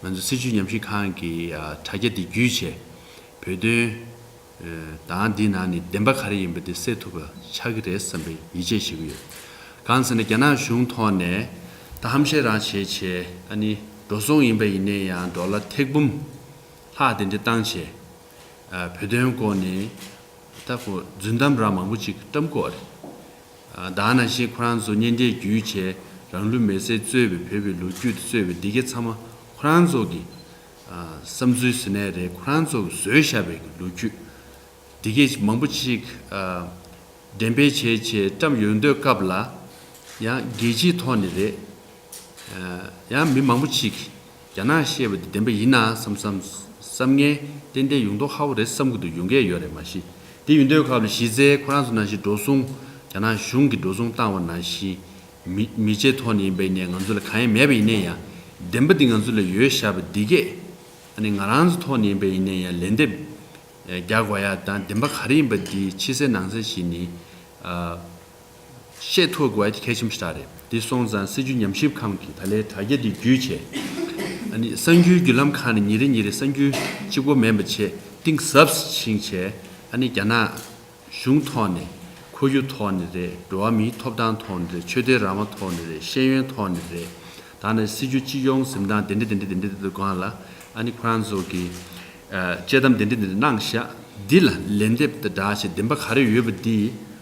ང་ཚོ་སྲིད་བྱུས་ཉམས་ཞིབ་ཁང་གི་ཨ། དྲ་རྒྱ་འདི་བརྒྱུད་བྱས་བོད་དོན་ཨ། དང་འདི་ནང་ནས་བདེན་པ་ག་རེ་ཡིན་པ་འདི་གསལ་ཐུབ་པ་ཆགས་ཀྱི་རེད་བསམ་པའི་ཡིད་ཆེས་བྱེད་ཀྱི་ཡོད། གང་ཟེར་ན་རྒྱ་ནག་གཞུང་ཐོག་ནས་ད་ཧམ་བཤད་རང་བྱས་བྱས་ཨ་ནི་འགྲོ་སོང་ཡིན་པ་ཡིན་ནའི་ཡང་ཌོ་ལར་ཐེར་འབུམ་ལྷག་དེ་འདྲ་བཏང་བྱས། ཨ། བོད་དོན་སྐོར་ནས་ད་ཁོ་རྫུན་གཏམ་རང་མང་པོ་ཅིག་བཀྲམ་གི་ཡོད་རེད། ཨ། ད་ག་ནང་བཞིན་ཁོ་རང་ཚོ་བརྙན་འཕྲིན་བརྒྱུད་བྱས་རང་ལུས་མེར་སྲེག་གཙོས་པའི་བོད་པའི་ལོ་རྒྱུས་དེ་གཙོས་པའི་འདི་གས་ཚང་མ་ཁོ་རང་ཚོ་གི་ཨ། བསམ་ཚུལ་ཟེར་ནའི་རེད། ཁོ་རང་ཚོ་གི་བཟོས་བཞག་པའི་གི་ལོ་རྒྱུས་འདི་གས་མང་པོ་ཅིག་ཨ། འགྲེམས་སྤེལ་བྱས་བྱས་བཀྲམ་ཡོང་དུས་སྐབས་ལ་ཡང་རྒྱལ་སྤྱིའི་ཐོག་ནས་རེད། ཡང་མི་མང་པོ་ཅིག་རྒྱ་ནག་བཤད་པ་འདི་བདེན་པ་ཡིན་ན་བསམ་བསམ་བསམ་ངན་ཏན་ཏན་ཡོང་མདོག་ཁ་པོ་རེད་བསམ་གྱི་འདུག། ཡོང་གི་ཡོད་རེད། མ་གཞི་དེ་ཡིན་དུས་སྐབས་ལ་གཞི་རྩའི་ཁོ་རང་ཚོ་ནང་བཞིན་འགྲོ་སོང་རྒྱ་ནག་གཞུང་གིས་འགྲོ་སོང་བཏང་བ་ནང་བཞིན་མི་མི་སྤྱི་ཐོག་ནས་ཡིན་པ་ཡིན་ནའི་ང་ཚོ་ལ་གང་ཡང་མེད་པ་ཡིན་ནའི་ཡང་བདེན་པ་འདི་ང་ཚོ་ལ་ཡོད་བཞག་པ་འདི་གས་ཨ་ནི་ང་རང་ཚོ་ཐོག་ནས་ཡིན་པ་ཡིན་ནའི་ཡང་ལན་འདེབས་རྒྱག་དགོས་ཡ་དང་བདེན་པ་ག་རེ་ཡིན་པ་འདི་ཕྱི་གསལ་ནང་གསལ་ཞིག་ནི་ཨ། ཤེས་ཐུབ་དགོས་ཡ་དེ་གལ་ཆེན་པོ་ཞིག་རེད། དེ་སོང་ཙང་སྲིད་བྱུས་ཉམས་ཞིབ་ཁང་གིས་ད་ལའི་དྲ་རྒྱ་འདི་བརྒྱུད་བྱས། ཨ་ནི་གསར་འགྱུར་བརྒྱུད་ལམ་ཁག་ནས་ཉིན་རེ་ཉིན་རེ་གསར་འགྱུར་གཅིག་པོ་མིན་པ་བྱས་གཏིང་ཟབ་ཕྱིན་བྱས། ཨ་ནི་རྒྱ་ནག་གཞུང་ཐོག་ནས་ཁོར་ཡུག་ཐོག་ནས་རེད། འགྲོ་བ་མིའི་ཐོབ་ཐང་ཐོག་ནས་རེད། ཆོས་དད་རང་དབང་ཐོག་ནས་རེད། ཤེས་ཡོན་ཐོག་ནས་རེད། ད་ནི་སྲིད་བྱུས་སྤྱི་ཡོངས་འཛིན་སྟངས་དེ་འདྲ་དེ་འདྲ་དེ་འདྲ་དེ་སྒང་ལ་ཨ་ནི་ཁོ་རང་ཚོ་གིས་ཨ། དཔྱད་གཏམ་དེ་འདྲ་དེ་འདྲ་གནང་ཤག། འདི་ལ་ལན་འདེབས་དང་སྦྲགས་བྱས་བདེན་པ་ག་རེ་ཡོད་པ་འདི་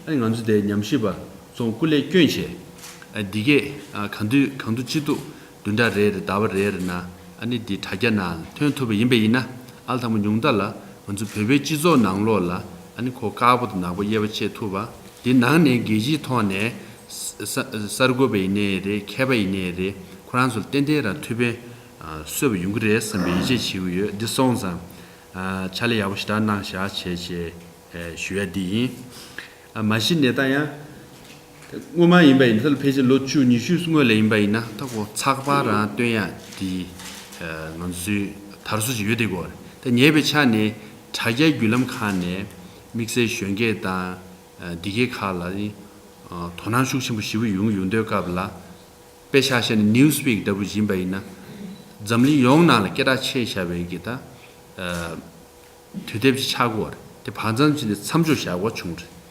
ཨ་ནི་ང་ཚོ་དེ་ཉམས་ཞིབ་པ་ཚོ་སྐུ་ལས་བསྐྱོན་བྱས། ཨ། འདི་གས་ཨ། གང་དུས་གང་དུས་ཅི་ཐུབ་བདུན་ཕྲག་རེ་རེ་ཟླ་བ་རེ་རེ་ནང་ཨ་ནི་འདི་དྲ་རྒྱ་ནང་ཐོན་ཐུབ་པ་ཡིན་པ་ཡིན་ན་ཨ་ལ་དང་པོ་ཉུང་མཐའ་ལ་ང་ཚོ་བོད་པའི་སྤྱི་ཚོགས་ནང་ལོགས་ལ་ཨ་ནི་ཁོ་དཀར་པོ་དང་ནག་པོ་དབྱེ་བ་ཕྱེ་ཐུབ་པ། དེ་ནང་ནས་རྒྱལ་སྤྱིའི་ཐོག་ནས་ས་ས་གསར་འགོད་པ་ཡིན་ནའི་རེད། མཁས་པ་ཡིན་ནའི་རེད། ཁོ་རང་ཚོ་ལ་ཏན་ཏན་རང་ཐུགས་ཕན་ཨ། གསོས་པ་ཡོང་གི་རེད་བསམ་པའི་ཡིད་ཆེས་བྱེད་ཀྱི་ཡོད། འདི་སོང་ཙང་ཨ། ཕྱག་ལས་ཡག་པོ་ཞེ་དྲག་གནང་བཞག་བྱས་བྱས་ཞུ་ཡ་འདི་ཡིན། ཨ། མ་གཞི་ནས་ད་ཡང་སྔོན་མ་ཡིན་པ་ཡིན་ན་ད་ཕལ་ཆེར་ལོ་བཅུ་ཉི་ཤུ་སྔོན་ལ་ཡིན་པ་ཡིན་ན་ད་ཁོ་ཚགས་པར་རང་བཏོན་ཡ་འདི་ཨ། ང་ཚོའི་དར་སྲོལ་ཞིག་ཡོད་དེ་གོ། ད་ཉེ་བའི་ཆ་ནས་དྲ་རྒྱའི་བརྒྱུད་ལམ་ཁག་ནས་དམིགས་བསལ་གཞོན་སྐྱེས་དང་ཨ། འདི་གའི་ཁག་ལ་ནི་ཨ། དོ་སྣང་ཤུགས་ཆེན་པོ་ཞེ་པོ་ཡོང་ཡོང་དུས་སྐབས་ལ། དཔེ་ཆ་བཞག་ན་ནིའུ་སི་ཝིག་འདྲ་པོ་ཡིན་པ་ཡིན་ན། འཛམ་གླིང་ཡོངས་ནང་ལ་སྐད་གྲགས་ཆེ་བཞག་པའི་གི་ད་ཨ། དུས་དེབ་ཅིག་ཆགས་ཀྱི་ཡོད་རེད། དེ་བར་མཚམས་ཅིག་ནས་མཚམས་འཇོག་བཞག་དགོས་བྱུང་རེད།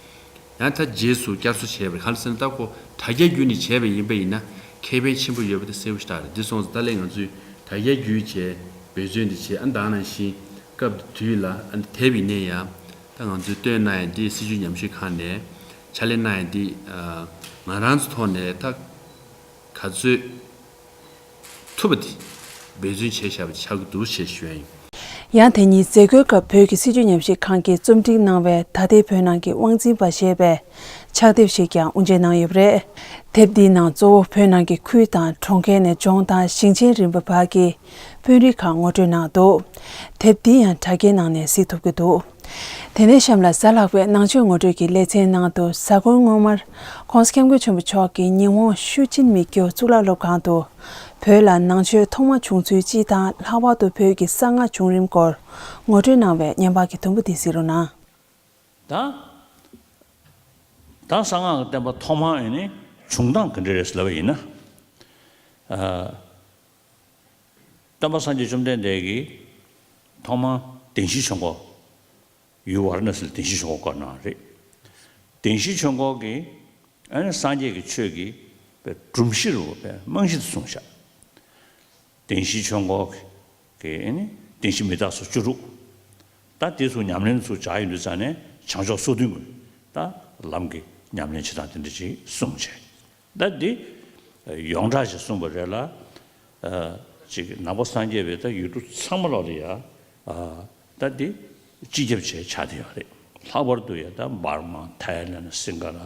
ཡང་ད་རྗེས་སུ་བསྐྱར་གསོ་བྱས་པ་རེད། གང་ཟེར་ན་ད་ཁོ་དྲ་རྒྱ་བརྒྱུད་ནས་བྱས་པ་ཡིན་པ་ཡིན་ན་ཁེ་ཕན་ཆེན་པོ་ཡོད་པ་དེ་གསལ་པོ་ཞེ་དྲག་རེད། འདི་སོང་ཙང་ད་ལན་ང་ཚོས་དྲ་རྒྱ་བརྒྱུད་བྱས་འབད་བརྩོན་འདི་བྱས། ཨ། ད་ནང་བཞིན་སྐབས་དེ་དུས་ལ་ཨ། དེབ་ཡིན་ནའི་ཡང་ད་ང་ཚོས་བཏོན་གནང་ཡ་འདི་སྲིད་བྱུས་ཉམས་ཞིབ་ཁང་ནས་ཕྱག་ལས་གནང་ཡ་འདི་ཨ། ང་རང་ཚོ་ཐོག་ནས་ད་ ག་ཚོད་ཐུབ་པ་དེ་འབད་བརྩོན་བྱས་བཞག་པ་ཆགས་ཀྱི་འདུག་ཅེས་ཞུ་ཡ་ཡིན། ཡང་དེ་ཉིན་མཛད་སྒོའི་སྐབས་བོད་ཀྱི་སྲིད་བྱུས་ཉམས་ཞིབ་ཁང་གིས་རྩོམ་སྒྲིག་གནང་བའི་ད་ལྟའི་བོད་ནང་གི་དབང་འཛིན་པ་ཞེས་པའི་ཕྱག་དེབ་ཞིག་ཀྱང་དབུ་འབྱེད་གནང་ཡོད་པ་རེད། དེབ་འདིའི་ནང་གཙོ་བོ་བོད་ནང་གི་ཁུལ་དང་གྲོང་ཁྱེར་ནས་ལྗོངས་དང་ཞིང་ཆེན་རིམ་པ་བར་གྱི་དཔོན་རིགས་ཁག་ངོ་སྤྲོད་གནང་འདུག་དེབ་འདི་ཡང་དྲ་རྒྱའི་ནང་ནས་གཟིགས་ཐུབ་ཀྱི་འདུག་དེ་ནས་གཤམ་ལ་གཟའ་ལྷག་པའི་ནང་ཆོས་ངོ་སྤྲོད་ཀྱི་ལེ་ཚན་ནང་དུ་གཟའ་འཁོར་སྔོན་མར་༸གོང་ས་༸སྐྱབས་མགོན་ཆེན་པོ་མཆོག་གིས་ཉི་ཧོང་ཤུ་ཅིན་མི་ཀྱོ་གཙུག་ལག་སློབ་ཁང་དུ་བོད་ལ་ནང་ཆོས་ཐོག་མ་བྱུང་ཚུལ་སྤྱི་དང་ལྷག་པར་དུ་བོད་ཀྱི་གསང་སྔགས་བྱུང་རིམ་སྐོར་ངོ་སྤྲོད་གནང་བའི་བརྙན་པར་གྱི་དུམ་བུ་འདི་གཟིགས་རོགས་གནང་། ད། ད་གསང་སྔགས་ཀྱི་བསྟན་པ་ཐོག་མར་ཨེ་ནི་བྱུང་སྟངས་ག་འདྲ་རེད་ཟེར་ལབ་པ་ཡིན་ན། ཨ། སྟོན་པ་སངས་རྒྱས་བཅོམ་ལྡན་འདས་ཀྱིས་ཐོག་མར་བདེན་བཞིའི་ཆོས་འཁོར། ཡུལ་ཝཱ་ར་ཎ་སི་ལ་བདེན་བཞིའི་ཆོས་འཁོར་བསྐོར་གནང་བ་རེད། བདེན་བཞིའི་ཆོས་འཁོར་གྱི་ཨ་ནི་སངས་རྒྱས་ཀྱི་ཆོས་ཀྱི་སྒྲོམ་གཞི་རུ་རྨང་གཞི་དེ་བཟུང་བཞག་བདེན་བཞིའི་ཆོས་འཁོར་གྱི་ཨ་ནི་བདེན་བཞི་མི་རྟག་སོགས་བཅུ་དྲུག་ད་དེ་ཚོ་ཉམས་ལེན་ཚུར་སྦྱར་ཡོང་དུས་ཙང་ནས་བྱང་ཕྱོགས་སོ་བདུན་གྱི་ད་ལམ་གྱི་ཉམས་ལེན་བྱེད་སྟངས་དེ་འདྲ་ཅིག་གསུངས་བྱས། ད་འདི་ཡོངས་གྲགས་ཤིག་གསུངས་པ་རེད་ལ། ཨ། ཅིག་ནང་པ་སངས་རྒྱས་པའི་ད་ཡུལ་གྲུ་ཚང་མ་ལོག་ལ་ཡ། ཨ། ད་འདི་སྤྱི་ཁྱབ་བྱས་ཆགས་བསྡད་ཡོད་རེད། ལྷག་པར་དུ་ཡ་ད་འབར་མ། ཐའི་ལན། སིང་ག་ལ།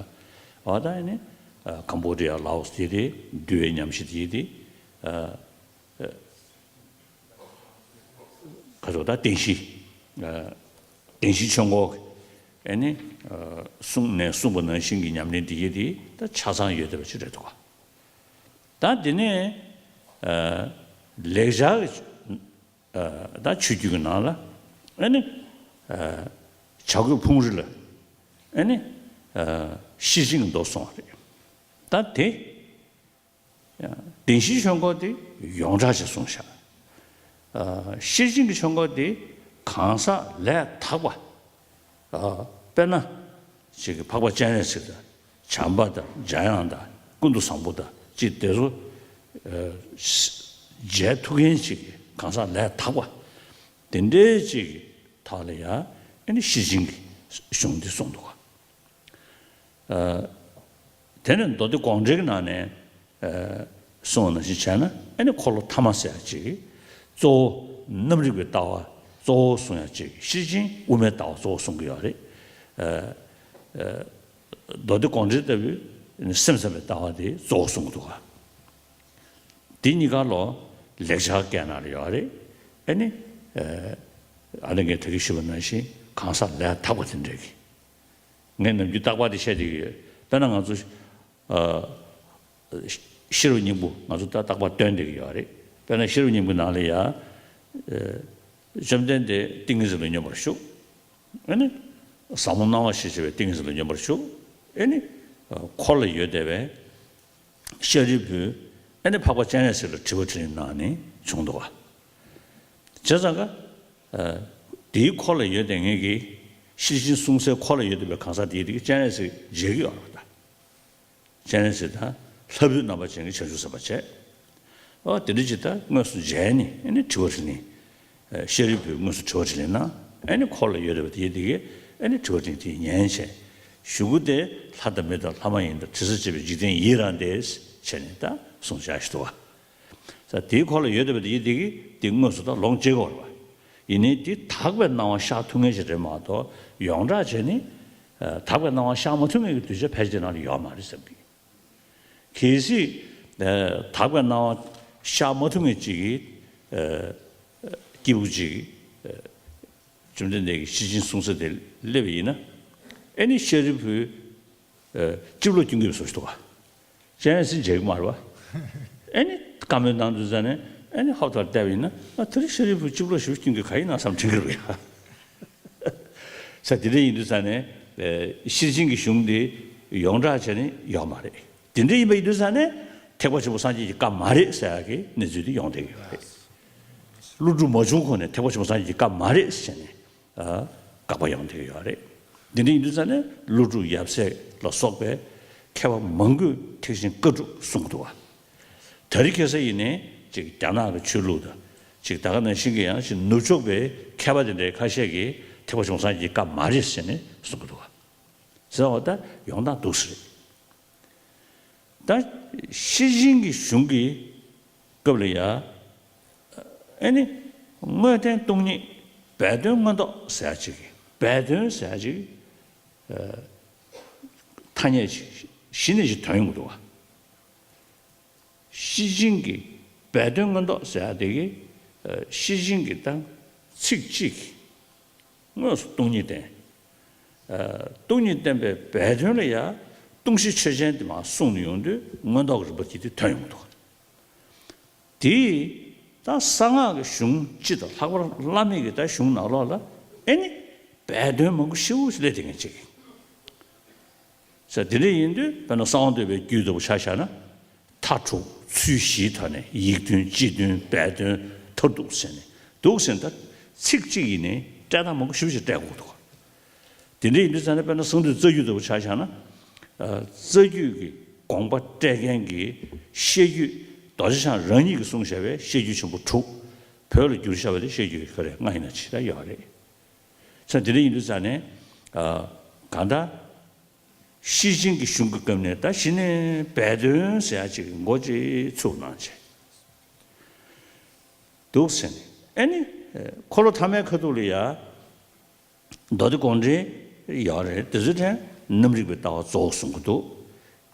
འོ་ད་ཨ་ནི་ཨ། ཀམ་བོ་ཌི་ཡ། ལའོ་སི་དེ་རེད། འདུལ་བའི་ཉམས་བཞེས་དེ་རེད། ཨ། ཨ། ག་ཚོད་ད་བདེན་བཞི། ཨ། བདེན་བཞིའི་ཆོས་འཁོར་གྱི་ཨ་ནི་ཨ། གསུངས་ནས་གསུངས་པ་ནང་བཞིན་གྱི་ཉམས་ལེན་འདི་གྱིས་དེ་ད་ཆ་ཚང་ཡོད་བསྡད་པ་ཅིག་རེད་འདུག་ག་ད་འདི་ནས་ཨ། ལེགས་སྦྱར་གྱི་ཨ། ད་ཆོས་བརྒྱུད་ཀྱི་ནང་ལ་ཨ་ནི་ཨ། བྱ་རྒོད་ཕུང་རི་ལ་ཨ་ནི་ཨ། ཤེར་ཕྱིན་གྱི་མདོ་གསུངས་པ་རེད། ད་དེ། བདེན་བཞིའི་ཆོས་འཁོར་དེ་ཡོངས་གྲགས་ཤིག་གསུངས་བཞག་ཨ། ཤེར་ཕྱིན་གྱི་ཆོས་འཁོར་དེ་གང་ཟག་ལས་དག་པ། ཨ། དཔེར་ན། ཅིག་གི་འཕགས་པ་སྤྱན་རས་གཟིགས་དང་། བྱམས་པ་དང་། འཇམ་དབྱངས་དང་། ཀུན་ཏུ་བཟང་པོ་དང་། ཅིག་དེ་ཚོ་ཨ། མཇལ་ཐུབ་མཁན་ཅིག་གི་གང་ཟག་ལས་དག་པ་དེ་འདྲའི་ཅིག་གི་ཐོག་ལ་ཡང་ཨ་ནི་ཤེར་ཕྱིན་གྱི་གཞུང་འདི་གསུངས་འདུག་ག་ཨ། དེ་ནས་མདོ་སྡེ་དགོངས་འགྲེལ་གྱི་ནང་ནས་ཨ། གསུངས་པ་ནང་བཞིན་བྱས་ན་ཨ་ནི་འཁོར་ལོ་ཐ་མ་ཟེར་ཡ་ཅིག་གཙོ་བོ་རྣམ་རིག་པའི་ལྟ་བ་གཙོ་བོ་གསུང་ཡ་ཅིག་ཤེར་ཕྱིན་དབུ་མའི་ལྟ་བ་གཙོ་བོ་གསུང་གི་ཡོད་རེད། ཨ། ཨ། མདོ་སྡེ་དགོངས་འགྲེལ་ལྟ་བུའི་སེམས་ཙམ་པའི་ལྟ་བ་དེ་གཙོ་བོ་གསུང་གི་འདུག་ག་འདི་གཉིས་ཀ་ལོ་ལེགས་སྦྱར་སྐད་ནང་ལ་ཡོད་རེད། ཨ་ནི་ཨ། ཨ་ནི་ངས་ད་གིན་ཞུས་པ་ནང་བཞིན་གང་ཟག་ལས་དག་པ་དེ་འདྲ་གི་ངས་ནམ་རྒྱུན་རྟག་པར་དེ་བཤད་བསྡད་ཀྱི་ཡོད། དཔེར་ན་ང་ཚོ་ཨ། ཤེས་རབ་སྙིང་པོ་ང་ཚོ་ད་རྟག་པར་འདོན་བསྡད་ཀྱི་ཡོད་རེད། དཔེར་ན་ཤེས་རབ་སྙིང་པོའི་ནང་ལ་ཡ། ཨ། བཅོམ་ལྡན་འདས་ཏིང་ངེ་འཛིན་ལ་སྙོམས་པར་ཞུགས། ཨ་ནི་ཟབ་མོ་སྣང་བ་ཞེས་བྱ་བའི་ཏིང་ངེ་འཛིན་ལ་སྙོམས་པར་ཞུགས། ཨ་ནི་འཁོར་ལ་ཡོད་བསྡད་པའི་ཤཱ་རིའི་བུས་ཨ་ནི་འཕགས་པ་སྤྱན་རས་གཟིགས་ལ་དྲི་བ་དྲིས་ལན་གནང་ནས་བྱུང་འདུག་ག་བྱས་ཙང་ཀ་ཨ། དེའི་འཁོར་ལ་ཡོད་བསྡད་མཁན་གྱི་ཤེར་ཕྱིན་གསུང་སའི་འཁོར་ལ་ཡོད་བསྡད་པའི་གང་ཟག་དེའི་དེ་གི་སྤྱན་རས་གཟིགས་མཇལ་གྱི་ཡོད་རེད་པ། ད་སྤྱན་རས་གཟིགས་དང་ལྷ་བུའི་རྣམ་པ་ཅན་གྱི་བྱང་ཆུབ་སེམས་དཔའ་བྱས། ཨོ་དེ་འདྲ་ཅིག་ད་དངོས་སུ་མཇལ་ནས་ཨ་ནི་དྲི་བ་དྲིས་ལན། ཨ། ཤཱ་རིའི་བུས་དངོས་སུ་དྲི་བ་དྲིས་ལན་གནང་། ཨ་ནི་འཁོར་ལ་ཡོད་བསྡད་པ་དེའི་དེ་གི་ཨ་ནི་དྲི་བ་དྲིས་ལན་དེ་ཉན་བྱས། གཞུག་གུ་དེ་ལྷ་དང་མི་དང་ལྷ་མ་ཡིན་དང་དྲི་ཟར་བཅས་པའི་འཇིག་རྟེན་ཡིད་རང་འདས་བྱས་ནས་ད་གསུངས་བཞག་ཞིག་འདུག་ག་ས་དེའི་འཁོར་ལ་ཡོད་བསྡད་པ་དེ་ཡིན་དེ་གི་དེ་དངོས་སུ་ད་ལོངས་སྤྱད་དགོས་རེད་པ། ཡིན་ནའི་དེ་དག་པའི་སྣང་བ་ཤར་ཐུབ་མཁན་ཞིག་རེད་མ་གཏོགས་ཡོངས་གྲགས་བྱས་ནས་ཨ། དག་པའི་སྣང་བ་ཤར་མ་ཐུབ་མཁན་གྱི་གདུལ་བྱ་ཕལ་ཆེར་ནང་ལ་ཡོད་མ་རེད་བསམ་གི་གལ་སྲིད་ཨ། དག་པའི་སྣང་བ་ཤར་མ་ཐུབ་མཁན་ཅིག་གིས་ཨ། སྐྱེས་བུ་ཅིག་ཨ། བཅོམ་ལྡན་འདས་ཀྱིས་ཤེར་ཕྱིན་གསུང་ས་དེར་སླེབས་པ་ཡིན་ན། ཨེ་ནི་ཤཱ་རིའི་བུས་ཨ། སྤྱི་བློ་སྐྱོན་གྱི་བཟོ་ཞིག་འདུག་ག་སྤྱན་རས་གཟིགས་མཇལ་གྱི་མ་རེད་པ། ཨེ་ནི་བཀའ་མོལ་གནང་དུས་ཙ་ནས་ཨེ་ནི་ཧོབ་ཐོར་བལྟས་པ་ཡིན་ན་ཨ། དེ་རིང་ཤཱ་རིའི་བུས་སྤྱི་བློ་ཞེ་པོ་སྐྱོན་གྱི་ག་ཡིན་ན་བསམ་དྲན་གྱི་རེད་ཡ། ས་དེ་འདྲ་ཡིན་དུས་ཙ་ནས་ཨ། ཤེར་ཕྱིན་གྱི་གཞུང་འདི་ཡོངས་གྲགས་བྱས་ནས་ཡོད་མ་རེད། དེ་འདྲ་ཡིན་པ་ཡིན་དུས་ཙ་ནས་ཐེག་པ་ཆེན་པོ་སངས་རྒྱས་ཀྱི་བཀའ་མ་རེད་ཟེར་ཡག་གི་གནས་ཚུལ་དེ་ཡོང་བསྡད་ཀྱི་ཡོད་རེད། ཀླུ་སྒྲུབ་མ་བྱུང་གོང་ནས་ཐེག་པ་ཆེན་པོ་སངས་རྒྱས་ཀྱི་བཀའ་མ་རེད་ཟེར་ནས་ཨ། དགག་པ་ཡོང་བསྡད་ཀྱི་ཡོད་རེད། འདི་འདྲ་ཡིན་དུས་ཙ་ནས་ཀླུ་སྒྲུབ་ཡབ་སྲས་ལ་སོགས་པའི་མཁས་པ་མང་པོས་ཐེག་ཆེན་བཀའ་སྒྲུབ་གསུང་གི་འདུག་བ། དེ་རིང་ཁ་སང་ཡིན་ནའི་ཅིག་རྒྱ་ནག་གི་ཆོས་ལུགས་དང་ཅིག་ད་ག་ནང་བཞིན་གྱི་ཡང་ཅིག་ནུབ་ཕྱོགས་པའི་མཁས་པ་དེ་འདྲའི་ཁ་ཤས་ཀྱིས་ཐེག་པ་ཆུང་སངས་རྒྱས་ཀྱི་བཀའ་མ་རེད་ཟེར་ནས་གསུང་གི་འདུག་བ། ཟེར་བ་ད་ཡོང་སྟངས་འདུག་ཟེར། ད་ཤེར་ཕྱིན་གྱི་གཞུང་གི་སྐབས་ལ་ཡ། ཨེ་ནི། དངོས་བསྟན་སྟོང་ཉིད་སྦས་དོན་མངོན་རྟོགས་ཟེར་ཡ་ཅིག་གི་སྦས་དོན་ཟེར་ཡ་ཅིག་ཐ་སྙད་ཅིག་གཞི་ནས་ཅིག་ཐོན་ཡོང་གི་འདུག་བ། ཤེར་ཕྱིན་གྱི་སྦས་དོན་མངོན་རྟོགས་ཟེར་ཡ་དེ་གི་ཤེར་ཕྱིན་གྱི་ད་ཚིག་གཅིག་གིས་དངོས་སུ་སྟོང་ཉིད་བསྟན། སྟོང་ཉིད་བསྟན་པའི་སྦས་དོན་ལ་ཡ་སྟོང་གཞི་ཆོས་ཅན་དེ་མར་གསུངས་ནས་ཡོང་དུས་མངོན་རྟོགས་ཀྱི་རིམ་པ་དེ་དེ་ཐོན་ཡོང་གི་འདུག་དེས་ད་གསང་སྔགས་ཀྱི་གཞུང་སྤྱི་དང་ལྷག་པར་བླ་མེད་ཀྱི་ད་གཞུང་ནང་ལོགས་ལ་ཨེ་ནི་སྦས་དོན་མང་པོ་ཞེ་པོ་ཞིག་སླེབས་བསྡད་མཁན་ཅིག་ཡིན། ས་དེ་འདྲ་ཡིན་དུས་དཔེར་ན་གསང་བ་འདུས་པའི་རྒྱུད་ལྟ་བུ་ཆ་བཞག་ན། མཐའ་དྲུག་ཚུལ་བཞིའི་ཐོག་ནས་ཡིག་དོན་སྤྱི་དོན་སྦས་དོན་མཐར་ཐུག་ཟེར་ནས་འདུག་ཟེར་ན་ད་ཚིག་གཅིག་ཡིན་ནའི་བཀྲལ་སྟངས་མང་པོ་ཞེ་པོ་ཞིག་བཀྲལ་དགོས་འདུག་དེ་འདྲ་ཡིན་དུས་ཙང་ནས་དཔེར་ན་གསང་འདུས་རྩ་རྒྱུད་ལྟ་བུ་ཆ་བཞག་ན། རྩ་རྒྱུད་ཀྱི་དགོངས་པ་བཀྲལ་མཁན་གྱི་བཤད་རྒྱུད་རྡོ་རྗེ་འཆང་རང་ཉིད་ཀྱིས་གསུངས་བཞག་པའི་བཤད་རྒྱུད་ཆེན་པོ་དྲུག་བོད་ལ་བསྒྱུར་བཞག་པ་དེ་བཤད་རྒྱུད་ག་རེ་ལྔ་ཡིན་ན་ཅི་ད་ཡོད་རེད། ས་དེ་འདྲ་ཡིན་དུས་ཙང་ནས། གང་ལྟར། ཤེར་ཕྱིན་གྱི་གཞུང་གི་སྐབས་ནས་ད་གཞི་ནས་སྦས་དོན་ཟེར་ཡ་ཅིག་མགོ་ཅིག་ཚུགས་གནང་བྱས་འདུག་ཟེར་ནས་ཨེ་ནི། འཁོར་ལོ་ཐ་མའི་ཁ་ཐུག་ལ་ཡ། མདོ་སྡེ་དགོངས་འགྲེལ་ཡོད་རེད་དེ་ཚོའི་གྲས་རྣམ་རིག་པའི་ལྟ་བ་རྫོགས་གསུང་གི་འདུག་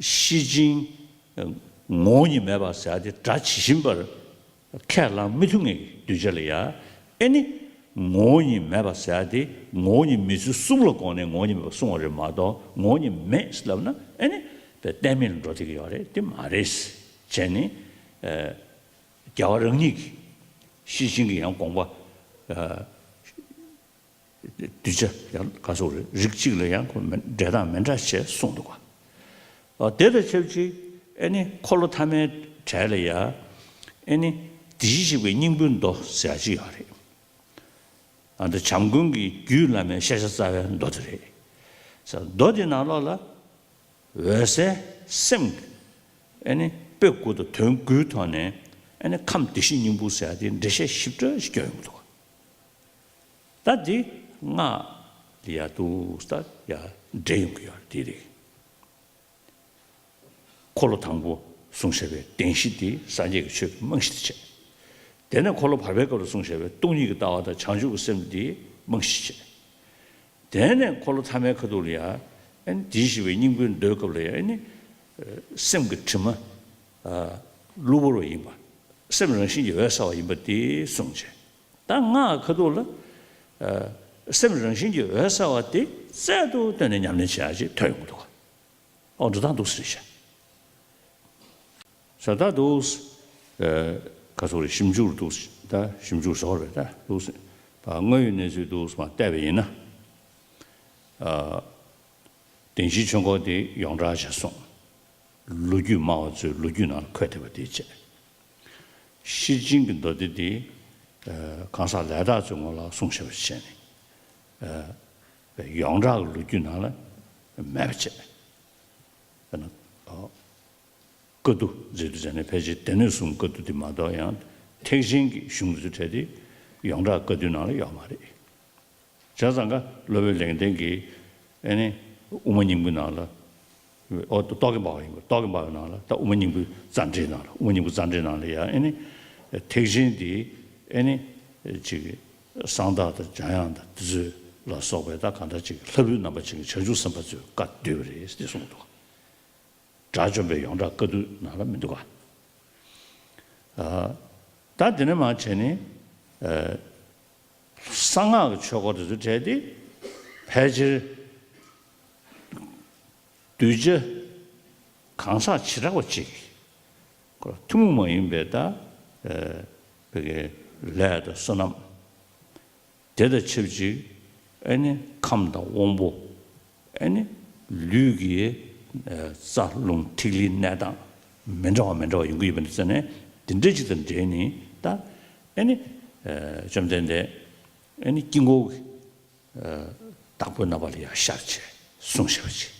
ཤེར་ཕྱིན། ངོ་བོ་ཉིད་མེད་པ་ཟེར་ཡ་དེ་སྒྲ་ཇི་བཞིན་པར། ཁས་བླང་མི་ཐུབ་ངེས་ཀྱི་གདུལ་བྱ་ལ་ཡ། ཨེ་ནི། ངོ་བོ་ཉིད་མེད་པ་ཟེར་ཡ་དེ་ངོ་བོ་ཉིད་མེད་ཚུལ་གསུམ་ལ་དགོངས་ནས་ངོ་བོ་ཉིད་མེད་པ་གསུང་བ་རེད་མ་གཏོགས་ངོ་བོ་ཉིད་མེད་ལབ་ན་ཨེ་ནི། དཔེ་གཏན་མེད་ལ་འགྲོ་བསྡད་ཀྱི་ཡོད་རེད་དེ་མ་རེད། བྱས་ནས། རྒྱལ་བ་རང་ཉིད་ཀྱིས་ཤེར་ཕྱིན་གྱི་ཡང་དགོངས་པ། གདུལ་བྱ་ཡང་ག་སོགས་རེད་རིགས་གཅིག་ལ་ཡང་ཁོ་མི་འགྲེལ་སྟངས་མི་འདྲ་བྱས་གསུངས་འདུག་ག་དེ་དང་ཆབས་ཅིག་ཨེ་ནི་འཁོར་ལོ་ཐ་མའི་གྲས་ལ་ཡ། ཨེ་ནི་དེ་བཞིན་གཤེགས་པའི་སྙིང་པོའི་མདོ་ཟེར་ཡ་ཅིག་ཡོད་རེད། ཨ་ད་བྱམས་མགོན་གྱི་རྒྱུད་བླ་མའི་ཤེས་བྱ་རྩ་བའི་མདོ་དེ་རེད། ས་མདོ་དེ་ནང་ལོགས་ལ། འོད་གསལ་སེམས། ཨེ་ནི་དཔེ་དགུ་དང་དོན་དགུའི་ཐོག་ནས་ཨེ་ནི་ཁམས་བདེ་གཤེགས་སྙིང་པོ་ཟེར་ཡ་དེ་འགྲེལ་བཤད་ཞིབ་ཕྲ་ཞིག་བརྒྱབ་ཡོང་གི་འདུག་ད་འདི་སྔགས་ལ་ཡ་འདུག་ད་ཡ་འགྲེལ་ཡོང་གི་ཡོད་རེད་དེ་རེད། འཁོར་ལོ་དང་པོ་གསུངས་བཞག་པའི་བདེན་བཞི་དེ་སངས་རྒྱས་ཀྱི་ཆོས་ཀྱི་རྨང་གཞི་དེ་བྱས། དེ་ནས་འཁོར་ལོ་བར་པའི་སྐབས་ལ་གསུངས་བཞག་པའི་སྟོང་ཉིད་ཀྱི་ལྟ་བ་དང་བྱང་ཆུབ་ཀྱི་སེམས་དེ་རྨང་གཞི་བྱས། དེ་ནས་འཁོར་ལོ་ཐ་མའི་ཁ་ཐུག་ལ་ཡ། ཨེ་ནི་དེ་བཞིན་གཤེགས་པའི་སྙིང་པོའི་མདོའི་སྐབས་ལ་ཡ་ཨེ་ནི། སེམས་ཀྱི་དྲི་མ། གློ་བུར་བ་ཡིན་པ། སེམས་རང་བཞིན་གྱིས་འོད་གསལ་བ་ཡིན་པ་དེ་གསུངས་བྱས། ད་སྔགས་ཁ་ཐུག་ལ། སེམས་རང་བཞིན་གྱིས་འོད་གསལ་བ་དེ་རྩལ་དུ་བཏོན་ནས་ཉམས་ལེན་བྱེད་ཡ་ཅིག་ཐོན་ཡོང་གི་འདུག་ག་ཨོ་འགྲོ་སྟངས་འདུག་ཟེར་བཤད། ས་ད་འདུག་ཨ་ག་ཚོད་རེད་ཞིབ་འཇུག་འདུག་ད་ཞིབ་འཇུག་བཟོ་རེད་ད་འདུག་ད་དངོས་ཡོད་གནས་ཚུལ་འདུག་མ་བལྟས་པ་ཡིན་ན། ཨ་བདེན་བཞིའི་ཆོས་འཁོར་དེ་ཡོངས་གྲགས་བྱས་སོང་། ལོ་རྒྱུས་སྨྲ་བ་ཚོའི་ལོ་རྒྱུས་ནང་ལ་འཁོད་བསྡད་པ་དེ་བྱས། ཤེར་ཕྱིན་གྱི་མདོ་སྡེ་དེ། ཨ་གང་ཟག་ལས་དག་ཚོའི་ངོ་ལ་གསུངས་བཞག་པ་བྱས་ནས། ཨ་ཡོངས་གྲགས་ཀྱི་ལོ་རྒྱུས་ནང་ལ་མེད་པ་བྱས། དཔེར་ན། ཨ་བཀའ་བསྡུ་མཛད་དུ་བྱས་ནས་ཕལ་ཆེར་སྡེ་སྣོད་གསུམ་བཀའ་བསྡུ་དེ་མ་གཏོགས་ཡང་ཐེག་ཆེན་གྱི་གཞུང་དེ་ཚོ་གྲས་དེ་ཡོངས་གྲགས་བཀའ་བསྡུའི་ནང་ལ་ཡོད་མ་རེད། བྱས་ཙང་ཀ་སློབ་དཔོན་ལེགས་ལྡན་གྱིས་ཨེ་ནི་དབུ་མ་སྙིང་པོའི་ནང་ལ། ཨོ་རྟོག་གེ་འབར་བ་ཡིན་པ་རྟོག་གེ་འབར་བའི་ནང་ལ་ད་དབུ་མ་སྙིང་པོའི་རྩ་འགྲེལ་ནང་ལ་དབུ་མ་སྙིང་པོའི་རྩ་འགྲེལ་ནང་ལ་ཡང་ཨེ་ནི་ཐེག་ཆེན་འདི་ཨེ་ནི་ཅིག་གསང་བདག་དང་འཇམ་དབྱངས་དང་དེ་ཚོ་ལ་སོགས་པའི་ད་གང་ལྟར་ཅིག་ལྷ་བུའི་རྣམ་པ་ཅན་གྱི་བྱང་ཆུབ་སེམས་དཔའ་ཚོས་བཀའ་བསྡུས་པ་རེད་ཟེར་གསུངས་འདུག་དགྲ་བཅོམ་པའི་ཡོངས་གྲགས་བཀའ་བསྡུ་ནང་ལ་མི་འདུག་ག་ཨ་ད་དེ་ནས་མར་བྱས་ནས་ཨ་གསང་སྔགས་ཀྱི་ཆོས་སྐོར་དེ་ཚོ་བྲལ་ཏེ་ཕལ་ཆེར་གདུལ་བྱ་གང་ཟག་བྱེ་བྲག་པ་ཅིག་ཁོ་ཐུན་མོང་མ་ཡིན་པའི་ད་ཨ་བོད་ཀྱི་ལས་དང་བསོད་ནམས། དེ་དང་ཆབས་ཅིག་ཨེ་ནི་ཁམས་དང་དབང་པོ། ཨེ་ནི་ལུས་ཀྱི་ཨེ་རྩ་རླུང་ཐིག་ལེའི་གནས་སྟངས་མི་འདྲ་བ་མི་འདྲ་བ་ཡོང་གི་ཡོད་པ་འདི་ཙམ་ནས་དེ་འདྲ་ཅིག་དང་འབྲེལ་ནས་ད་ཨེ་ནི་ཨེ་བཅོམ་ལྡན་འདས་ཨེ་ནི་དཀྱིལ་འཁོར་གྱི་ཨེ་བདག་པོའི་རྣམ་པ་ལ་ཡང་ཤར་བྱས་གསུངས་བཞག་པ་ཅིག་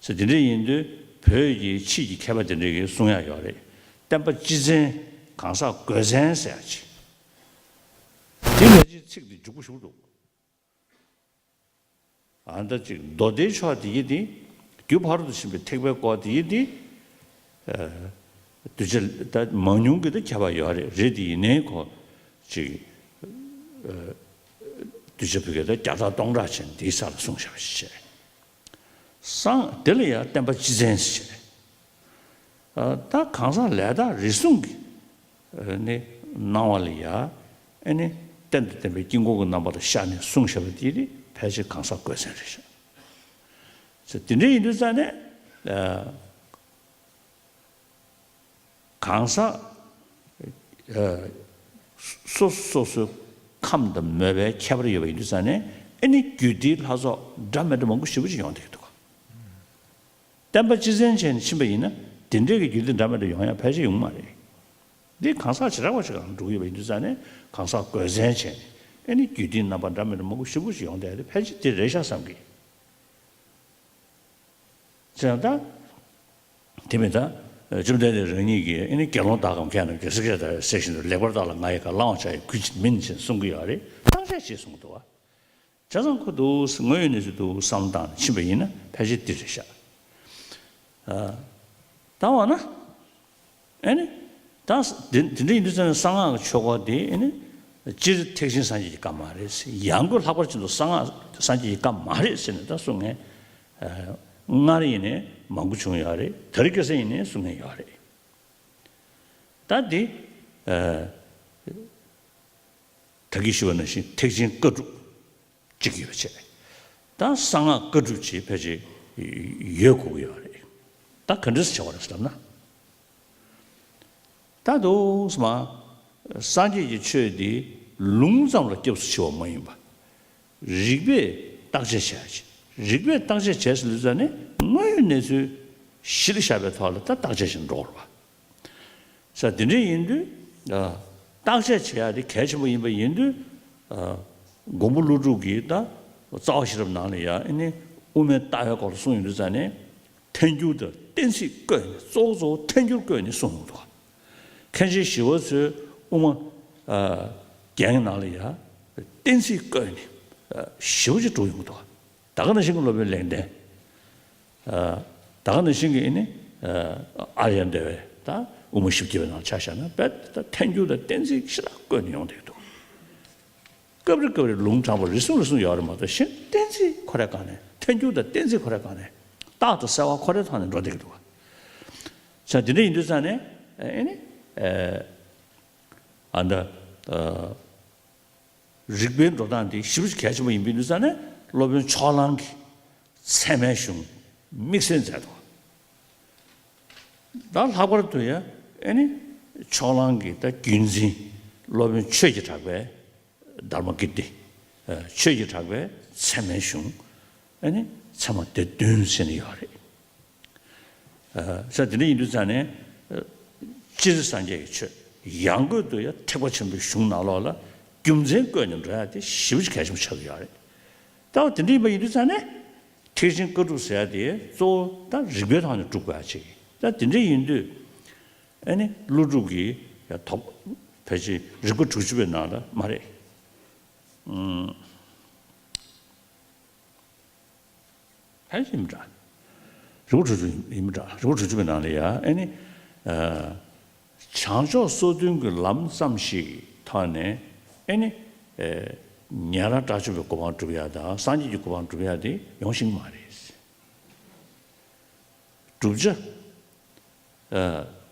ཟེར་དེ་འདྲ་ཡིན་དུས་བོད་ཀྱི་ཕྱིས་ཀྱི་མཁས་པ་དེ་འདྲ་གིས་གསུང་ཡག་ཡོད་རེད། བསྟན་པ་སྤྱི་མཚན་གང་ཟག་དགོས་མཚན་ཟེར་ཡག་ཅིག་དེ་ལས་ཀྱི་ཚིག་དེ་འཇུག་པོ་ཞུ་འདུག་ཨ་ད་ཅིག་མདོ་སྡེའི་ཕྱོགས་དེ་ཡི་དེ། རྒྱུ་ཕ་རོལ་ཏུ་ཕྱིན་པའི་ཐེག་པའི་སྐོར་དེ་ཡི་དེ། གདུལ་བྱ་ད་མང་ཉུང་གི་ད་ཁྱད་པར་ཡོད་རེད། རེད་དེ་ཡིན་ནའི་ཁོ་ཅིག་གདུལ་བྱ་བོད་སྐད་ད་བརྒྱ་ཕྲག་སྟོང་ཕྲག་ཅན་འདིའི་ས་ལ་གསུངས་བཞག་པ་ཞིག་བྱས། སང་དེ་ལ་ཡང་བསྟན་པ་སྤྱི་བཙན་ཟེར་བྱས། ད་གང་ཟག་ལས་དག་རིགས་གསུམ་གྱི་ནི་སྣང་བ་ལ་ཡ་ཨེ་ནི་རྟེན་དང་བརྟེན་པའི་དཀྱིལ་འཁོར་གྱི་རྣམ་པ་ལ་ཤར་ནས་གསུངས་བཞག་པ་དེ་ནི་ཕལ་ཆེར་གང་ཟག་བགོས་མཚན་རེད་ཤག། དེ་འདྲ་ཡིན་དུས་ཙང་ནས། གང་ཟག་སོ་སོ་སོ་སོའི་ཁམས་དང་མོས་པའི་ཁྱད་པར་ཡོད་པ་ཡིན་དུས་ཙང་ནས་ཨེ་ནི་རྒྱུད་སྡེའི་ལྷ་ཚོགས་འདྲ་མི་འདྲ་མང་པོ་ཞེ་པོ་ཅིག་ཡོང་བསྡད་ཀྱི་འདུག། བསྟན་པ་སྤྱི་བཙན་བྱས་ནས་ཕྱིན་པ་ཡིན་ན་དེ་འདྲའི་གི་རྒྱུད་སྡེ་འདྲ་མི་འདྲ་ཡོང་ཡ་ཕལ་ཆེར་ཡོང་མ་རེད། འདི་གང་ཟག་བྱེ་བྲག་པ་ཞིག་གང་འགྲོ་གི་ཡོད་པ་ཡིན་དུས་ཙང་ནས་གང་ཟག་བགོས་མཚན་བྱས་ནས་ཨེ་ནི་རྒྱུད་སྡེའི་རྣམ་པ་འདྲ་མི་འདྲ་མང་པོ་ཞེ་པོ་ཅིག་ཡོང་བསྡད་དེ་ཕལ་ཆེར་དེ་རེད་ཤག་བསམ་གི། བྱས་ཙང་ད། དེ་མིན་ད། བཅོམ་ལྡན་འདས་རང་ཉིད་ཀྱིས་ཨེ་ནི་དགེ་སློང་དག་གམ་མཁས་རྣམས་ཀྱིས་སྲེག་བཅད་ལྟར་བསྲེགས་བཞིན་དུ་ལེགས་པར་བརྟགས་ལ་ང་ཡི་བཀའ་བླང་བར་བྱ་ཡི་གུས་ཕྱིར་མིན་ཞེས་གསུང་གི་ཡོད་རེད། བརྟག་དཔྱད་བྱེད་གསུངས་འདུག་བ། བྱས་ཙང་ཁོ་འདུག་དངོས་ཡོད་གནས་ཚུལ་འདུག་བསམ་བཏང་ནས་ཕྱིན་པ་ཡིན་ན་ཕལ་ཆེར་འདི་རེད་ཤག། ད་འོ་ན། ཨེ་ནི། ད་དེ་དེ་འདྲ་ཡིན་དུས་ཙང་ནས་གསང་སྔགས་ཀྱི་ཆོས་སྐོར་དེ་ཨེ་ནི། སྤྱིར་ཐེག་ཆེན་སངས་རྒྱས་ཀྱི་བཀའ་མ་རེད། ཡང་སྒོས་ལྷག་པར་ཅན་དུ་གསང་སྔགས་སངས་རྒྱས་ཀྱི་བཀའ་མ་རེད་ཟེར་ནས་ད་གསུང་མཁན། སྔར་ཡིན་ནའི་མང་པོ་བྱུང་ཡོད་རེད། དེ་རིང་ཁ་སང་ཡིན་ནའི་གསུང་མཁན་ཡོད་རེད། ད་འདི། ད་གིན་ཞུས་པ་ནང་བཞིན་ཐེག་ཆེན་བཀའ་སྒྲུབ་ཅིག་ཡོད་པ་བྱས། ད་གསང་སྔགས་བཀའ་སྒྲུབ་ཅིག་ཕལ་ཆེར་ཡོད་དགོས་ཀྱི་ཡོད་རེད། ད་ག་འདྲ་སེ་བྱ་བ་རེད་ཟེར་ལབ་ན། ད་འདུག་སེ་མ། སངས་རྒྱས་ཀྱི་ཆོས་འདི་ལུང་ཙམ་ལ་སྐྱབས་སུ་མཆི་བ་མ་ཡིན་པ། རིགས་པས་བརྟག་དཔྱད་བྱ་ཡ་ཅིག། རིགས་པས་བརྟག་དཔྱད་བྱས་ཟེར་ལབ་ཙང་ནི་དངོས་ཡོད་གནས་ཚུལ་གཞི་ལ་བཞག་པའི་ཐོག་ལ་ད་བརྟག་དཔྱད་བྱེད་འགྲོ་བ། ས་དེ་འདྲ་ཡིན་དུས། བརྟག་དཔྱད་བྱེད་ཡ་དེ་གལ་ཆེན་པོ་ཡིན་པ་ཡིན་དུས། མགོན་པོ་ཀླུ་སྒྲུབ་ཀྱིས་ད་རྩ་བ་ཤེས་རབ་ནང་ལ་ཡ་ཨེ་ནི་དབུ་མའི་ལྟ་བའི་སྐོར་ལ་གསུངས་ཡོང་དུས་ཙང་ནས། ཐལ་འགྱུར་དང་གཏན་ཚིགས་བཀོད་ནས་གཙོ་བོ་གཙོ་བོ་ཐལ་འགྱུར་བཀོད་ནས་གསུངས་ཡོང་འདུག། མཁན་ཆེན་ཞི་བ་འཚོས་དབུ་མ། རྒྱན་གྱི་ནང་ལ་ཡ་གཏན་ཚིགས་བཀོད་ནས་ཞེ་པོ་ཅིག་སྒྲུབ་ཡོང་འདུག། ད་ག་ནང་བཞིན་གྱི་སློབ་དཔོན་ལེགས་ལྡན། ད་ག་ནང་བཞིན་གྱི་ཨེ་ནི། ཨཱརྱ་དེ་བས་ད་དབུ་མ་བཞི་བརྒྱ་པའི་ནང་ཆ་བཞག་ན་རྦད་དེ་ཐལ་འགྱུར་དང་གཏན་ཚིགས་ཞེ་དྲག་བཀོད་ནས་ཡོང་བསྡད་འདུག། སྐབས་རེ་སྐབས་རེ་ལུང་དྲངས་པ་རེ་ཟུང་རེ་ཟུང་ཡོད་རེད་མ་གཏོགས་གཞན་གཏན་ཚིགས་ཁོ་རའི་སྒང་ནས་ཐལ་འགྱུར་དང་གཏན་ཚིགས་ཁོ་རའི་སྒང་ནས་རྟགས་དང་གསལ་བ་ཁོ་རའི་ཐོག་ནས་འགྲོ་བསྡད་ཀྱི་འདུག་བ། ས་དེ་འདྲ་ཡིན་དུས་ཙང་ནས་ཨེ་ནི། ཨ་ད། རིགས་པའི་འགྲོ་སྟངས་འདི་ཞེ་པོ་ཅིག་གལ་ཆེན་པོ་ཡིན་པའི་དུས་ཙང་ནས་སློབ་དཔོན་ཕྱོགས་གླང་གིས་ཚད་མའི་གཞུང་དམིགས་བསལ་མཛད་དོ། ད་ལྷག་པར་དུ་ཡང་ཨེ་ནི་ཕྱོགས་གླང་གི་ད་རྒྱུན་འཛིན་སློབ་དཔོན་ཆོས་ཀྱི་གྲགས་པའི་དྷརྨ་ཀིརྟི། ཆོས་ཀྱི་གྲགས་པའི་ཚད་མའི་གཞུང་ཨེ་ནི་ཚད་མ་སྡེ་བདུན་ཟེར་ནས་ཡོད་རེད། ས་དེ་འདྲ་ཡིན་དུས་ཙང་ནས། སྤྱིར་སངས་རྒྱས་ཀྱི་ཆོས་ཡང་སྒོས་དུ་ཡང་ཐེག་པ་ཆེན་པོའི་གཞུང་ནང་ལོགས་ལ་རྒྱུ་མཚན་བཀོད་ནས་འགྲོ་ཡ་དེ་ཞེ་པོ་ཅིག་གལ་ཆེན་པོ་ཆགས་ཀྱི་ཡོད་རེད། ད་དེ་འདྲ་ཡིན་པ་ཡིན་དུས་ཙང་ནས་ཐེག་ཆེན་བཀའ་སྒྲུབ་ཟེར་ཡ་དེ་གཙོ་བོ་ད་རིགས་པའི་ཐོག་ནས་སྒྲུབ་དགོས་ཡ་ཅིག། ད་དེ་འདྲ་ཡིན་དུས་ཨེ་ནི་ཀླུ་སྒྲུབ་ཀྱི་ཡ་དོགས་ཕལ་ཆེར་རིགས་པ་དྲུག་ཅུ་པའི་ནང་ལ་མ་རེད། ཕལ་ཆེར་ཡིན་པ་འདྲ། རིགས་པ་དྲུག་ཅུ་ཡིན་པ་འདྲ། རིགས་པ་དྲུག་ཅུ་པའི་ནང་ལ་ཡ་ཨེ་ནི། བྱང་ཕྱོགས་སོ་བདུན་གྱི་ལམ་ཙམ་ཞིག་གི་ཐོག་ནས་ཨེ་ནི། ཉན་རང་དགྲ་བཅོམ་པའི་གོ་འཕང་སྒྲུབ་ཡ་དང་སངས་རྒྱས་ཀྱི་གོ་འཕང་སྒྲུབ་ཡ་དེ་ཡོང་ཤེས་ཀྱི་མ་རེད། བསྒྲུབ་བྱ།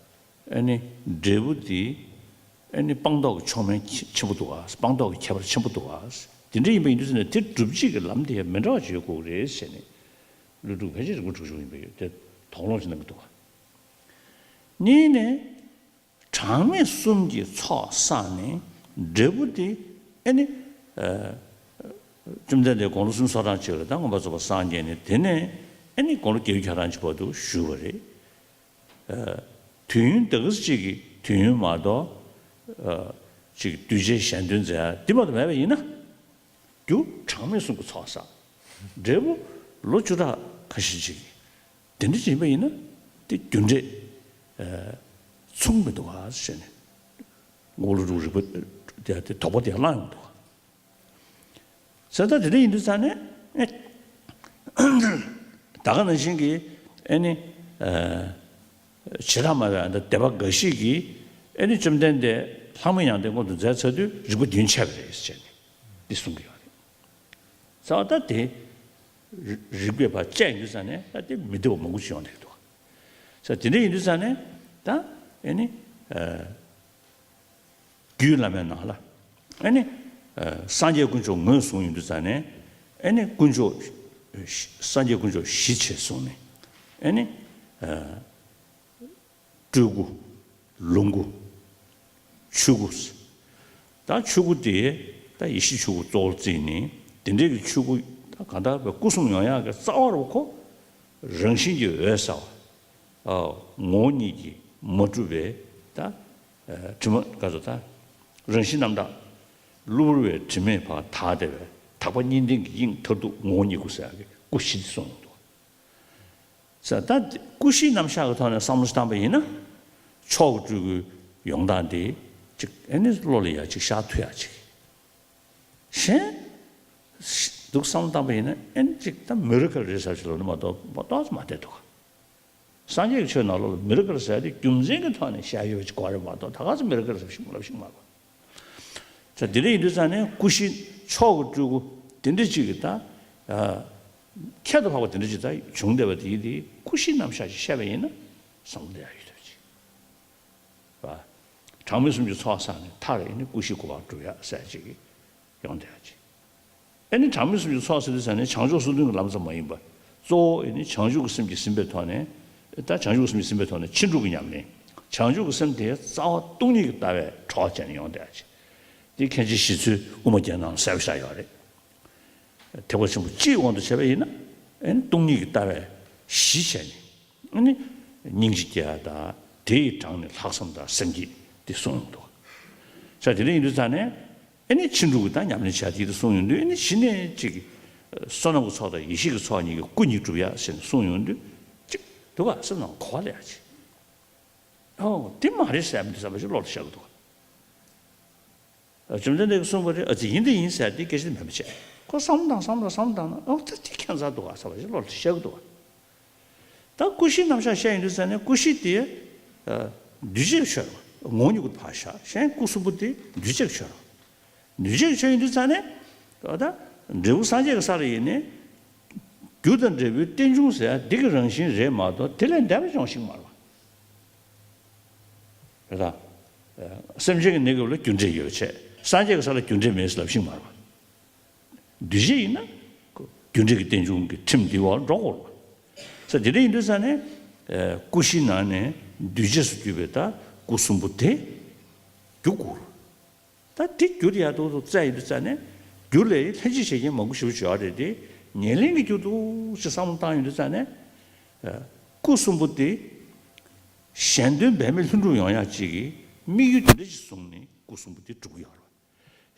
ཨ་ནི་འབྲས་བུ་དེ་ཨ་ནི་སྤངས་རྟོགས་ཀྱི་མཆོག་དམན་ཆེན་པོ་འདུག་ག། སྤངས་རྟོགས་ཀྱི་ཁྱད་པར་ཆེན་པོ་འདུག་ག། དེ་འདྲ་ཡིན་པ་ཡིན་དུས་ཙང་ནས་དེ་སྒྲུབ་བྱེད་ཀྱི་ལམ་དེ་ཡང་མི་འདྲ་བ་ཅིག་ཡོད་དགོས་ཀྱི་རེད་ཟེར་ནས་ཀླུ་སྒྲུབ་ཕལ་ཆེར་རིགས་པ་དྲུག་ཅུ་ཡིན་པ་ཡོད་དེ་དོགས་སློང་ཞིག་གནང་གི་འདུག་ག། གཉིས་ནས། གྲངས་མེད་གསུམ་གྱི་ཚོགས་བསགས་ནས་འབྲས་བུ་དེ་ཨེ་ནི། བཅོམ་ལྡན་འདས་དགུང་ལོ་སུམ་ཅུ་སོ་གྲངས་ཅིག་ལ་ད་མངོན་པར་རྫོགས་པར་སངས་རྒྱས་ནས་དེ་ནས་ཨེ་ནི་དགུང་ལོ་བརྒྱད་ཅུ་གྱ་གྲངས་ཅིག་བར་དུ་བཞུགས་པ་རེད། དུས་ཡུན་ད་ག་ཙམ་ཅིག་གི་དུས་ཡུན་མ་གཏོགས་ཅིག་གདུལ་བྱའི་གཞན་དོན་མཛད་ཡ་འདི་མ་གཏོགས་མེད་པ་ཡིན་ན། རྒྱུ་གྲངས་མེད་གསུམ་གྱི་ཚོགས་བསགས། འབྲས་བུ་ལོ་བཅུ་ཕྲག་ཁ་ཤས་ཅིག་གི་དེ་འདྲ་ཅིག་ཡིན་པ་ཡིན་ན་དེ་རྒྱུ་འབྲས་མཚུངས་མི་འདུག་ག་ཟེར་ནས་མགོ་ལ་རུ་རིག་པ་དེ་དེ་དོགས་པ་དེ་བསླངས་ཡོང་འདུག་ག། ས་ད་དེ་འདྲ་ཡིན་དུས་ཙང་ནས་ད་ག་ནང་བཞིན་གྱི་ཨེ་ནི། བྱེ་བྲག་སྨྲ་བའི་ཨ་ནི་སྡེ་པ་འགའ་ཞིག་གིས་ཨེ་ནི་བཅོམ་ལྡན་འདས་ལྷག་མེད་མྱང་འདས་མངོན་དུ་མཛད་ཚར་དུས་རིག་པ་བདུན་ཆད་པ་རེད་ཟེར་ནས་འདི་གསུང་གི་ཡོད་རེད། ས་ད་དེ་རིག་པས་ཕར་དཔྱད་ཡིན་དུས་ཙང་ནས་ད་དེ་མི་བདེ་བ་མང་པོ་ཞིག་ཡོང་བསྡད་འདུག་ས་དེ་འདྲ་ཡིན་དུས་ཙང་ནས་ད་ཨེ་ནི་རྒྱུད་བླ་མའི་ནང་ལ་ཨེ་ནི་སངས་རྒྱས་དཀོན་མཆོག་ངོས་བཟུང་ཡོང་དུས་ཙང་ནས་ཨེ་ནི་དཀོན་མཆོག་སངས་རྒྱས་དཀོན་མཆོག་བཞི་བྱས་བཟུང་ནས་ཨེ་ནི། སྤྲུལ་སྐུ། ལོངས་སྐུ། ཆོས་སྐུ། ད་ཆོས་སྐུ་དེ་ད་ཡེ་ཤེས་ཆོས་སྐུ་གཙོ་བོར་བརྩིས་ནས་དེ་འདྲའི་གི་ཆོས་སྐུ་ད་གང་ལྟར་བའི་སྐུ་གསུམ་ཡོང་ཡག་གི་རྩ་བ་རུ་ཁོ་རང་བཞིན་གྱིས་འོད་གསལ་བ། ངོ་བོ་ཉིད་ཀྱིས་མ་གྲུབ་པའི་ད་དྲི་མ་ག་ཚོད་ད་རང་བཞིན་རྣམ་དག་གློ་བུར་བའི་དྲི་མས་ཕར་དག་བསྡད་པའི་དག་པ་གཉིས་ལྡན་གྱི་དབྱིངས་མཐར་ཐུག་ངོ་བོ་ཉིད་སྐུ་ཟེར་ཡག་གི་སྐུ་བཞི་དེ་གསུངས་ཡོང་འདུག་ས་ད་སྐུ་བཞིའི་རྣམ་གཞག་གི་ཐོག་ནས་བསམ་བློ་བཏང་པ་ཡིན་ན། མཆོག་གི་སྤྲུལ་སྐུའི་ཡོང་སྟངས་དེ་ཅིག་ཨེ་ནི་བློ་ལ་ཡ་ཅིག་ཤར་ཐུབ་ཡ་ཅིག་གཞན་འདུག་བསམ་བློ་བཏང་པ་ཡིན་ན་ཨེ་ནི་ཅིག་ད་མི་རི་ཁལ་རེད་ཟེར་ཞིག་ལབ་ནི་མ་གཏོགས་མ་གཏོགས་མ་བསྡད་འདུག་སངས་རྒྱས་ཀྱི་ཆོས་ནང་ལོགས་ལ་མི་རི་ཁལ་ཟེར་དེ་རྒྱུ་མཚན་གྱི་ཐོག་ནས་བཤད་ཡོད་པ་ཅིག་གོ་རེད་མ་གཏོགས་ད་ག་ཚོད་མི་རི་ཁལ་ཟེར་ཞིག་མ་ལབ་ཞིག་མ་གོ་ས་དེ་འདྲ་ཡིན་དུས་ཙང་ནས་སྐུ་བཞི་མཆོག་གི་སྤྲུལ་སྐུ་དེ་འདྲ་ཅིག་གི་ད་ཁྱད་དུ་འཕགས་པ་དེ་འདྲ་ཅིག་ད་བྱུང་བསྡད་པ་དེ་ཡིན་དེ་སྐུ་བཞིའི་རྣམ་གཞག་ཅིག་བཤད་པ་ཡིན་ན་བསམ་བློ་ཡག་ཡོད་ཐུབ་ཅིག་བ། གྲངས་མེད་གསུམ་གྱི་ཚོགས་བསགས་ནས་མཐར་ཡིན་ནི་སྐུ་བཞི་གོ་འཕང་སྒྲུབ་ཡག་ཟེར་ཅིག་ཡོང་བསྡད་ཡག་ཅིག་ཨེ་ནི་གྲངས་མེད་གསུམ་གྱི་ཚོགས་ཟེར་དུས་ཙང་ནས་བྱང་ཕྱོགས་སོ་བདུན་གྱི་ལམ་ཙམ་མ་ཡིན་པར་གཙོ་བོ་ཨེ་ནི་བྱང་ཆུབ་ཀྱི་སེམས་ཀྱིས་ཟིན་པའི་ཐོག་ནས་ད་བྱང་ཆུབ་ཀྱི་སེམས་ཀྱིས་ཟིན་པའི་ཐོག་ནས་ཕྱིན་དྲུག་གི་ཉམས་ལེན། བྱང་ཆུབ་ཀྱི་སེམས་དེ་རྩ་བ་སྟོང་ཉིད་ཀྱི་ལྟ་བའི་གྲོགས་བྱས་ནས་ཡོང་བསྡད་ཡག་ཅིག་དེ་མཁན་ཆེན་ཞི་འཚོའི་དབུ་མ་རྒྱན་ནང་གསལ་པོ་བཞག་ཡོད་རེད། ཐེག་པ་ཆེན་པོ་སྤྱིའི་དབང་དུ་བྱས་པ་ཡིན་ན་ཨེ་ནི་སྟོང་ཉིད་ཀྱི་ལྟ་བའི་གཞི་བྱས་ནས། ཨ་ནི་སྙིང་རྗེ་སྐྱེ་ཡ་དང་དེ་ཡི་དྲང་ནས་ལྷག་བསམ་དང་སེམས་བསྐྱེད་དེ་གསུངས་ཡོང་འདུག་ས་དེ་འདྲ་ཡིན་དུས་ཙང་ནས་ཨ་ནི་ཕྱིན་དྲུག་གི་ད་ཉམས་ལེན་བྱ་དེ་དེ་གསུངས་ཡོང་དུས་ཨ་ནི་གཞི་ནས་ཅིག་བསོད་ནམས་ཀྱི་ཚོགས་དང་ཡེ་ཤེས་ཀྱི་ཚོགས་གཉིས་ཀྱི་སྐུ་གཉིས་གྲུབ་ཡ་ཟེར་ནས་གསུངས་ཡོང་དུས་ཅིག་འདུག་ག་སེམས་ནང་གོ་བ་ལེན་ཡ་ཅིག་ཨོ་དེ་མ་རེད་བསམ་དུས་བསམ་པ་ཞིག་བློ་ལ་ཤར་གི་འདུག་ག་བཅོམ་ལྡན་འདས་ཀྱིས་གསུངས་པ་རེད། ཨ་ཙི་ཡིན་དེ་ཡིན་ཟེར་དེ་སྐད་ཆ་དེ་མེད་པ་བྱས། ཁོ་བསམ་བློ་བཏང་བསམ་བློ་བསམ་བློ་བཏང་ན་ཨོ་ད་དེ་ཁྱད་མཚར་འདུག་ག་བསམ་པ་ཞིག་བློ་ལ་ཤར་གི་འདུག་ག་ད་སྐུ་བཞིའི་རྣམ་གཞག་བཤད་ཡོང་དུས་ཙང་ནས་སྐུ་བཞི་དེ་འདུས་བྱས་ཀྱི་ཆོས་རེད། ངོ་བོ་ཉིད་ཀྱི་ཕར་བཞག་གཞན་སྐུ་གསུམ་པོ་དེ་འདུས་བྱས་ཀྱི་ཆོས་རེད། འདུས་བྱས་ཀྱི་ཆོས་ཡིན་དུས་ཙང་ནས་ད་འབྲས་བུ་སངས་རྒྱས་ཀྱི་ས་ལ་ཡིན་ནས་རྒྱུ་དང་འབྲས་བུའི་རྟེན་འབྱུང་ཟེར་ཡ་འདི་གི་རང་བཞིན་རེད་མ་གཏོགས་དེ་ལས་འདས་པ་ཅང་ཞིག་མ་རེད་པ། རེད་ད། སེམས་ཅན་གྱི་གནས་སྐབས་ལ་རྒྱུ་འབྲས་ཡོད་བྱས་སངས་རྒྱས་ཀྱི་ས་ལ་རྒྱུ་འབྲས་མེད་ཟེར་ལབ་ཤིང་མ་རེད་པ། འདུས་བྱས་ཡིན་ན་རྒྱུ་འབྲས་ཀྱི་རྟེན་འབྱུང་གི་ཁྲིམས་འདི་འོག་འགྲོ་དགོས་རེད་པ། ས་དེ་འདྲ་ཡིན་དུས་ཙང་ནས་སྐུ་བཞིའི་ནང་ནས་འདུས་བྱས་སུ་གྱུར་པའི་ད་སྐུ་གསུམ་པོ་དེ་རྒྱུ་དགོས་རེད། ད་དེ་རྒྱུ་དེ་ཡག་ཏུ་ཏུ་བཙལ་ཡོང་དུས་ཙང་ནས་རྒྱུ་ལས་ལྷན་ཅིག་བྱེད་མཁན་མང་པོ་ཞེ་པོ་ཅིག་ཡོད་རེད་དེ། ཉེར་ལེན་གྱི་རྒྱུ་འདུག་ཅེས་བསམ་བློ་བཏང་ཡོང་དུས་ཙང་ནས། སྐུ་གསུམ་པོ་དེ་གཞན་དོན་འབད་མེད་ལྷུན་གྲུབ་ཡོང་ཡག་ཅིག་གི་དམིགས་ཡུལ་དེ་འདྲ་ཞིག་བཟུང་ནས་སྐུ་གསུམ་པོ་དེ་གྲུབ་ཀྱི་ཡོད་རེད།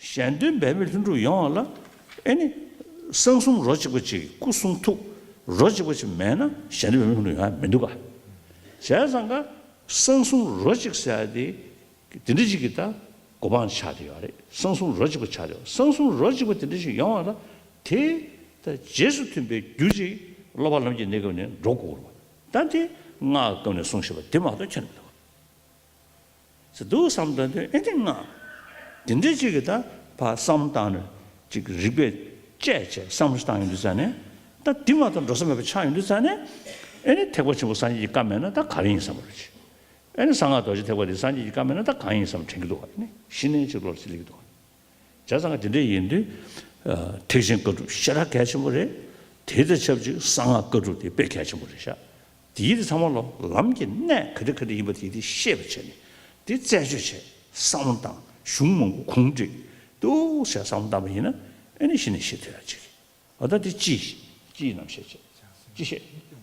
གཞན་དོན་འབད་མེད་ལྷུན་གྲུབ་ཡོང་བ་ལ་ཨེ་ནི་གསང་གསུམ་རོ་གཅིག་པ་ཅིག་སྐུ་གསུང་ཐུགས་རོ་གཅིག་པ་ཅིག་མེད་ན་གཞན་དོན་འབད་མེད་ལྷུན་གྲུབ་ཡོང་ཡག་མི་འདུག་ག་བྱས་ཙང་ཀ་གསང་གསུམ་རོ་གཅིག་ཟེར་ཡག་དེ། དེ་འདྲ་ཅིག་གི་ད་གོ་འཕང་ཆགས་བསྡད་ཡོད་རེད། གསང་གསུམ་རོ་གཅིག་པ་ཆགས་བསྡད་ཡོད། གསང་གསུམ་རོ་གཅིག་པ་དེ་འདྲ་ཞིག་ཡོང་བ་ལ་དེ་ད་རྗེས་སུ་མཐུན་པའི་རྒྱུ་ཅིག་སློབ་པ་ལམ་གྱི་གནས་སྐབས་ནས་འགྲོ་དགོས་རེད། ད་དེ་སྔགས་ཀྱི་སྐབས་ནས་གསུངས་བཞག་པ་དེ་མ་གཏོགས་ཁྱོན་མི་འདུག་ཟེར་འདུག་བསམ་བཏང་དུས་ཨེ་དེ་སྔགས་དེ་འདྲ་ཅིག་གི་ད་ཕར་བསམ་བཏང་ནས་ཅིག་རིག་པས་དཔྱད་བྱས་བསམ་བློ་བཏང་ཡོང་དུས་ཙང་ནས་ད་དེ་མ་གཏོགས་འགྲོ་ས་མེད་པ་ཆགས་ཡོང་དུས་ཙང་ནས་ཨེ་ནི་ཐེག་པ་ཆེན་པོ་སངས་རྒྱས་ཀྱི་བཀའ་མེད་ན་ད་ག་རེ་ཡིན་བསམ་པ་རེད། ཨ་ནི་གསང་སྔགས་རྡོ་རྗེ་ཐེག་པ་འདི་སངས་རྒྱས་ཀྱི་བཀའ་མེད་ན་ད་གང་ཡིན་བསམ་དྲན་གྱི་འདུག་ཨ་ནི་གཞི་ནས་ཅིག་བློ་ལ་ཅིག་སླེབས་ཀྱི་འདུག་བྱས་ཙང་དེ་འདྲ་ཡིན་དུས། ཐེག་ཆེན་བཀའ་སྒྲུབ་ཞེ་དྲག་གལ་ཆེན་པོ་རེད། དེ་དང་ཆབས་ཅིག་གསང་སྔགས་བཀའ་སྒྲུབ་དེ་དཔེ་གལ་ཆེན་པོ་རེད་ཤག་དེའི་དེ་ཚང་མ་ལོ་ལམ་གྱི་གནད་ག་འདྲ་ག་འདྲ་ཡིན་པ་དེ་དེ་ཤེས་པ་བྱས་ནས་དེ་རྩད་གཅོད་བྱས་བསམ་བློ་བཏང་གཞུང་མང་པོ་གུང་བསྒྲིགས་འདུག་ཟེར་བསམ་བློ་བཏང་པ་ཡིན་ན་ཨ་ནི་གཞི་ནས་ཤེས་ཐུབ་ཡ་ཅིག་འོ་ད་དེ་ཅི་ཅི་ཡིན་ནམ་ཤེས་བྱས་ཅི་ཤེས།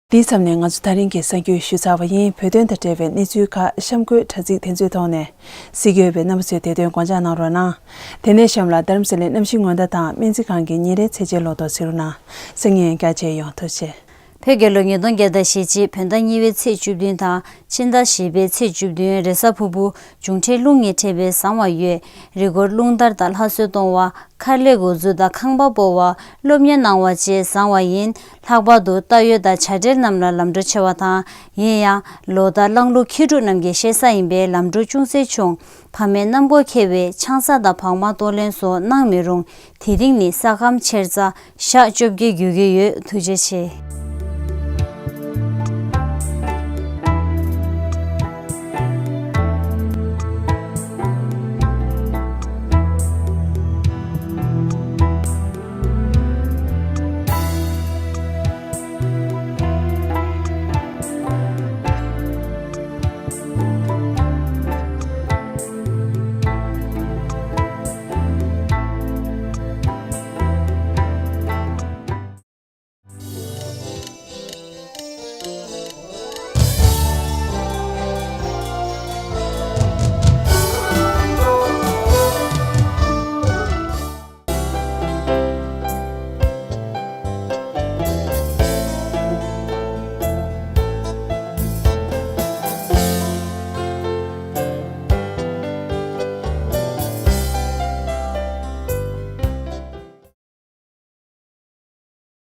འདིའི་མཚམས་ནས་ང་ཚོ་ད་རིང་གི་གསར་འགྱུར་ཞུས་ཚར་བ་ཡིན། བོད་དོན་དང་འབྲེལ་བའི་གནས་ཚུལ་ཁག་གཤམ་འཁོད་དྲ་ཚིགས་དེ་ཚོའི་ཐོག་ནས་གཟིགས་ཡོད་པའི་རྣམ་པ་ཚོས་དེ་དོན་དགོངས་འཇགས་གནང་རོགས་གནང་། དེ་ནས་གཤམ་ལ་རྡ་རམ་ས་ལའི་གནམ་གཤིས་སྔོན་བརྡ་དང་སྨན་རྩིས་ཁང་གི་ཉིན་རེའི་ཚེས་ཆའི་ལོ་ཐོ་གཟིགས་རོགས་གནང་། སང་ཉིན་རྒྱ་ཆེ་ཡོང་ཐུགས་རྗེ་ཆེ། བོད་རྒྱལ་ལོ་ཉིས་སྟོང་བརྒྱ་དང་ཞེ་གཅིག་བོད་ཟླ་གཉིས་པའི་ཚེས་བཅུ་བདུན་དང་ཕྱི་ཟླ་བཞི་པའི་ཚེས་བཅུ་བདུན་རེས་གཟའ་ཕུར་བུ་འབྱུང་འཕྲོད་རླུང་ངེས་འཕྲད་པས་བཟང་བ་ཡོད། རི་མགོར་རླུང་དར་དང་ལྷ་གསོལ་གཏོང་བ། མཁར་ལས་འགོ་འཛུགས་དང་ཁང་པ་སྤོ་བ། སློབ་གཉེར་གནང་བ་བཅས་བཟང་བ་ཡིན། ལྷག་པར་དུ་རྟ་ཡོད་དང་བྱ་བྲལ་རྣམས་ལ་ལམ་འགྲོ་ཆེ་བ་དང་། ཡིན་ཡང་ལོ་ཟླ་གླང་ལུག་ཁྱི་འབྲུག་རྣམས་ཀྱི་བཤད་ས་ཡིན་པས་ལམ་འགྲོ་ཅུང་ཟད་ཆུང་། བར་མའི་གནམ་སྒོ་ཁེལ་བས་ཆང་ས་དང་བག་མ་གཏོར་ལེན་སོགས་གནང་མི་རུང་། དེ་རིང་ནི་ས་ཁམས་ཆེར་རྩ་ཞག་བཅོ་བརྒྱད་རྒྱུག་གི་ཡོད། ཐུགས་རྗེ་ཆེ།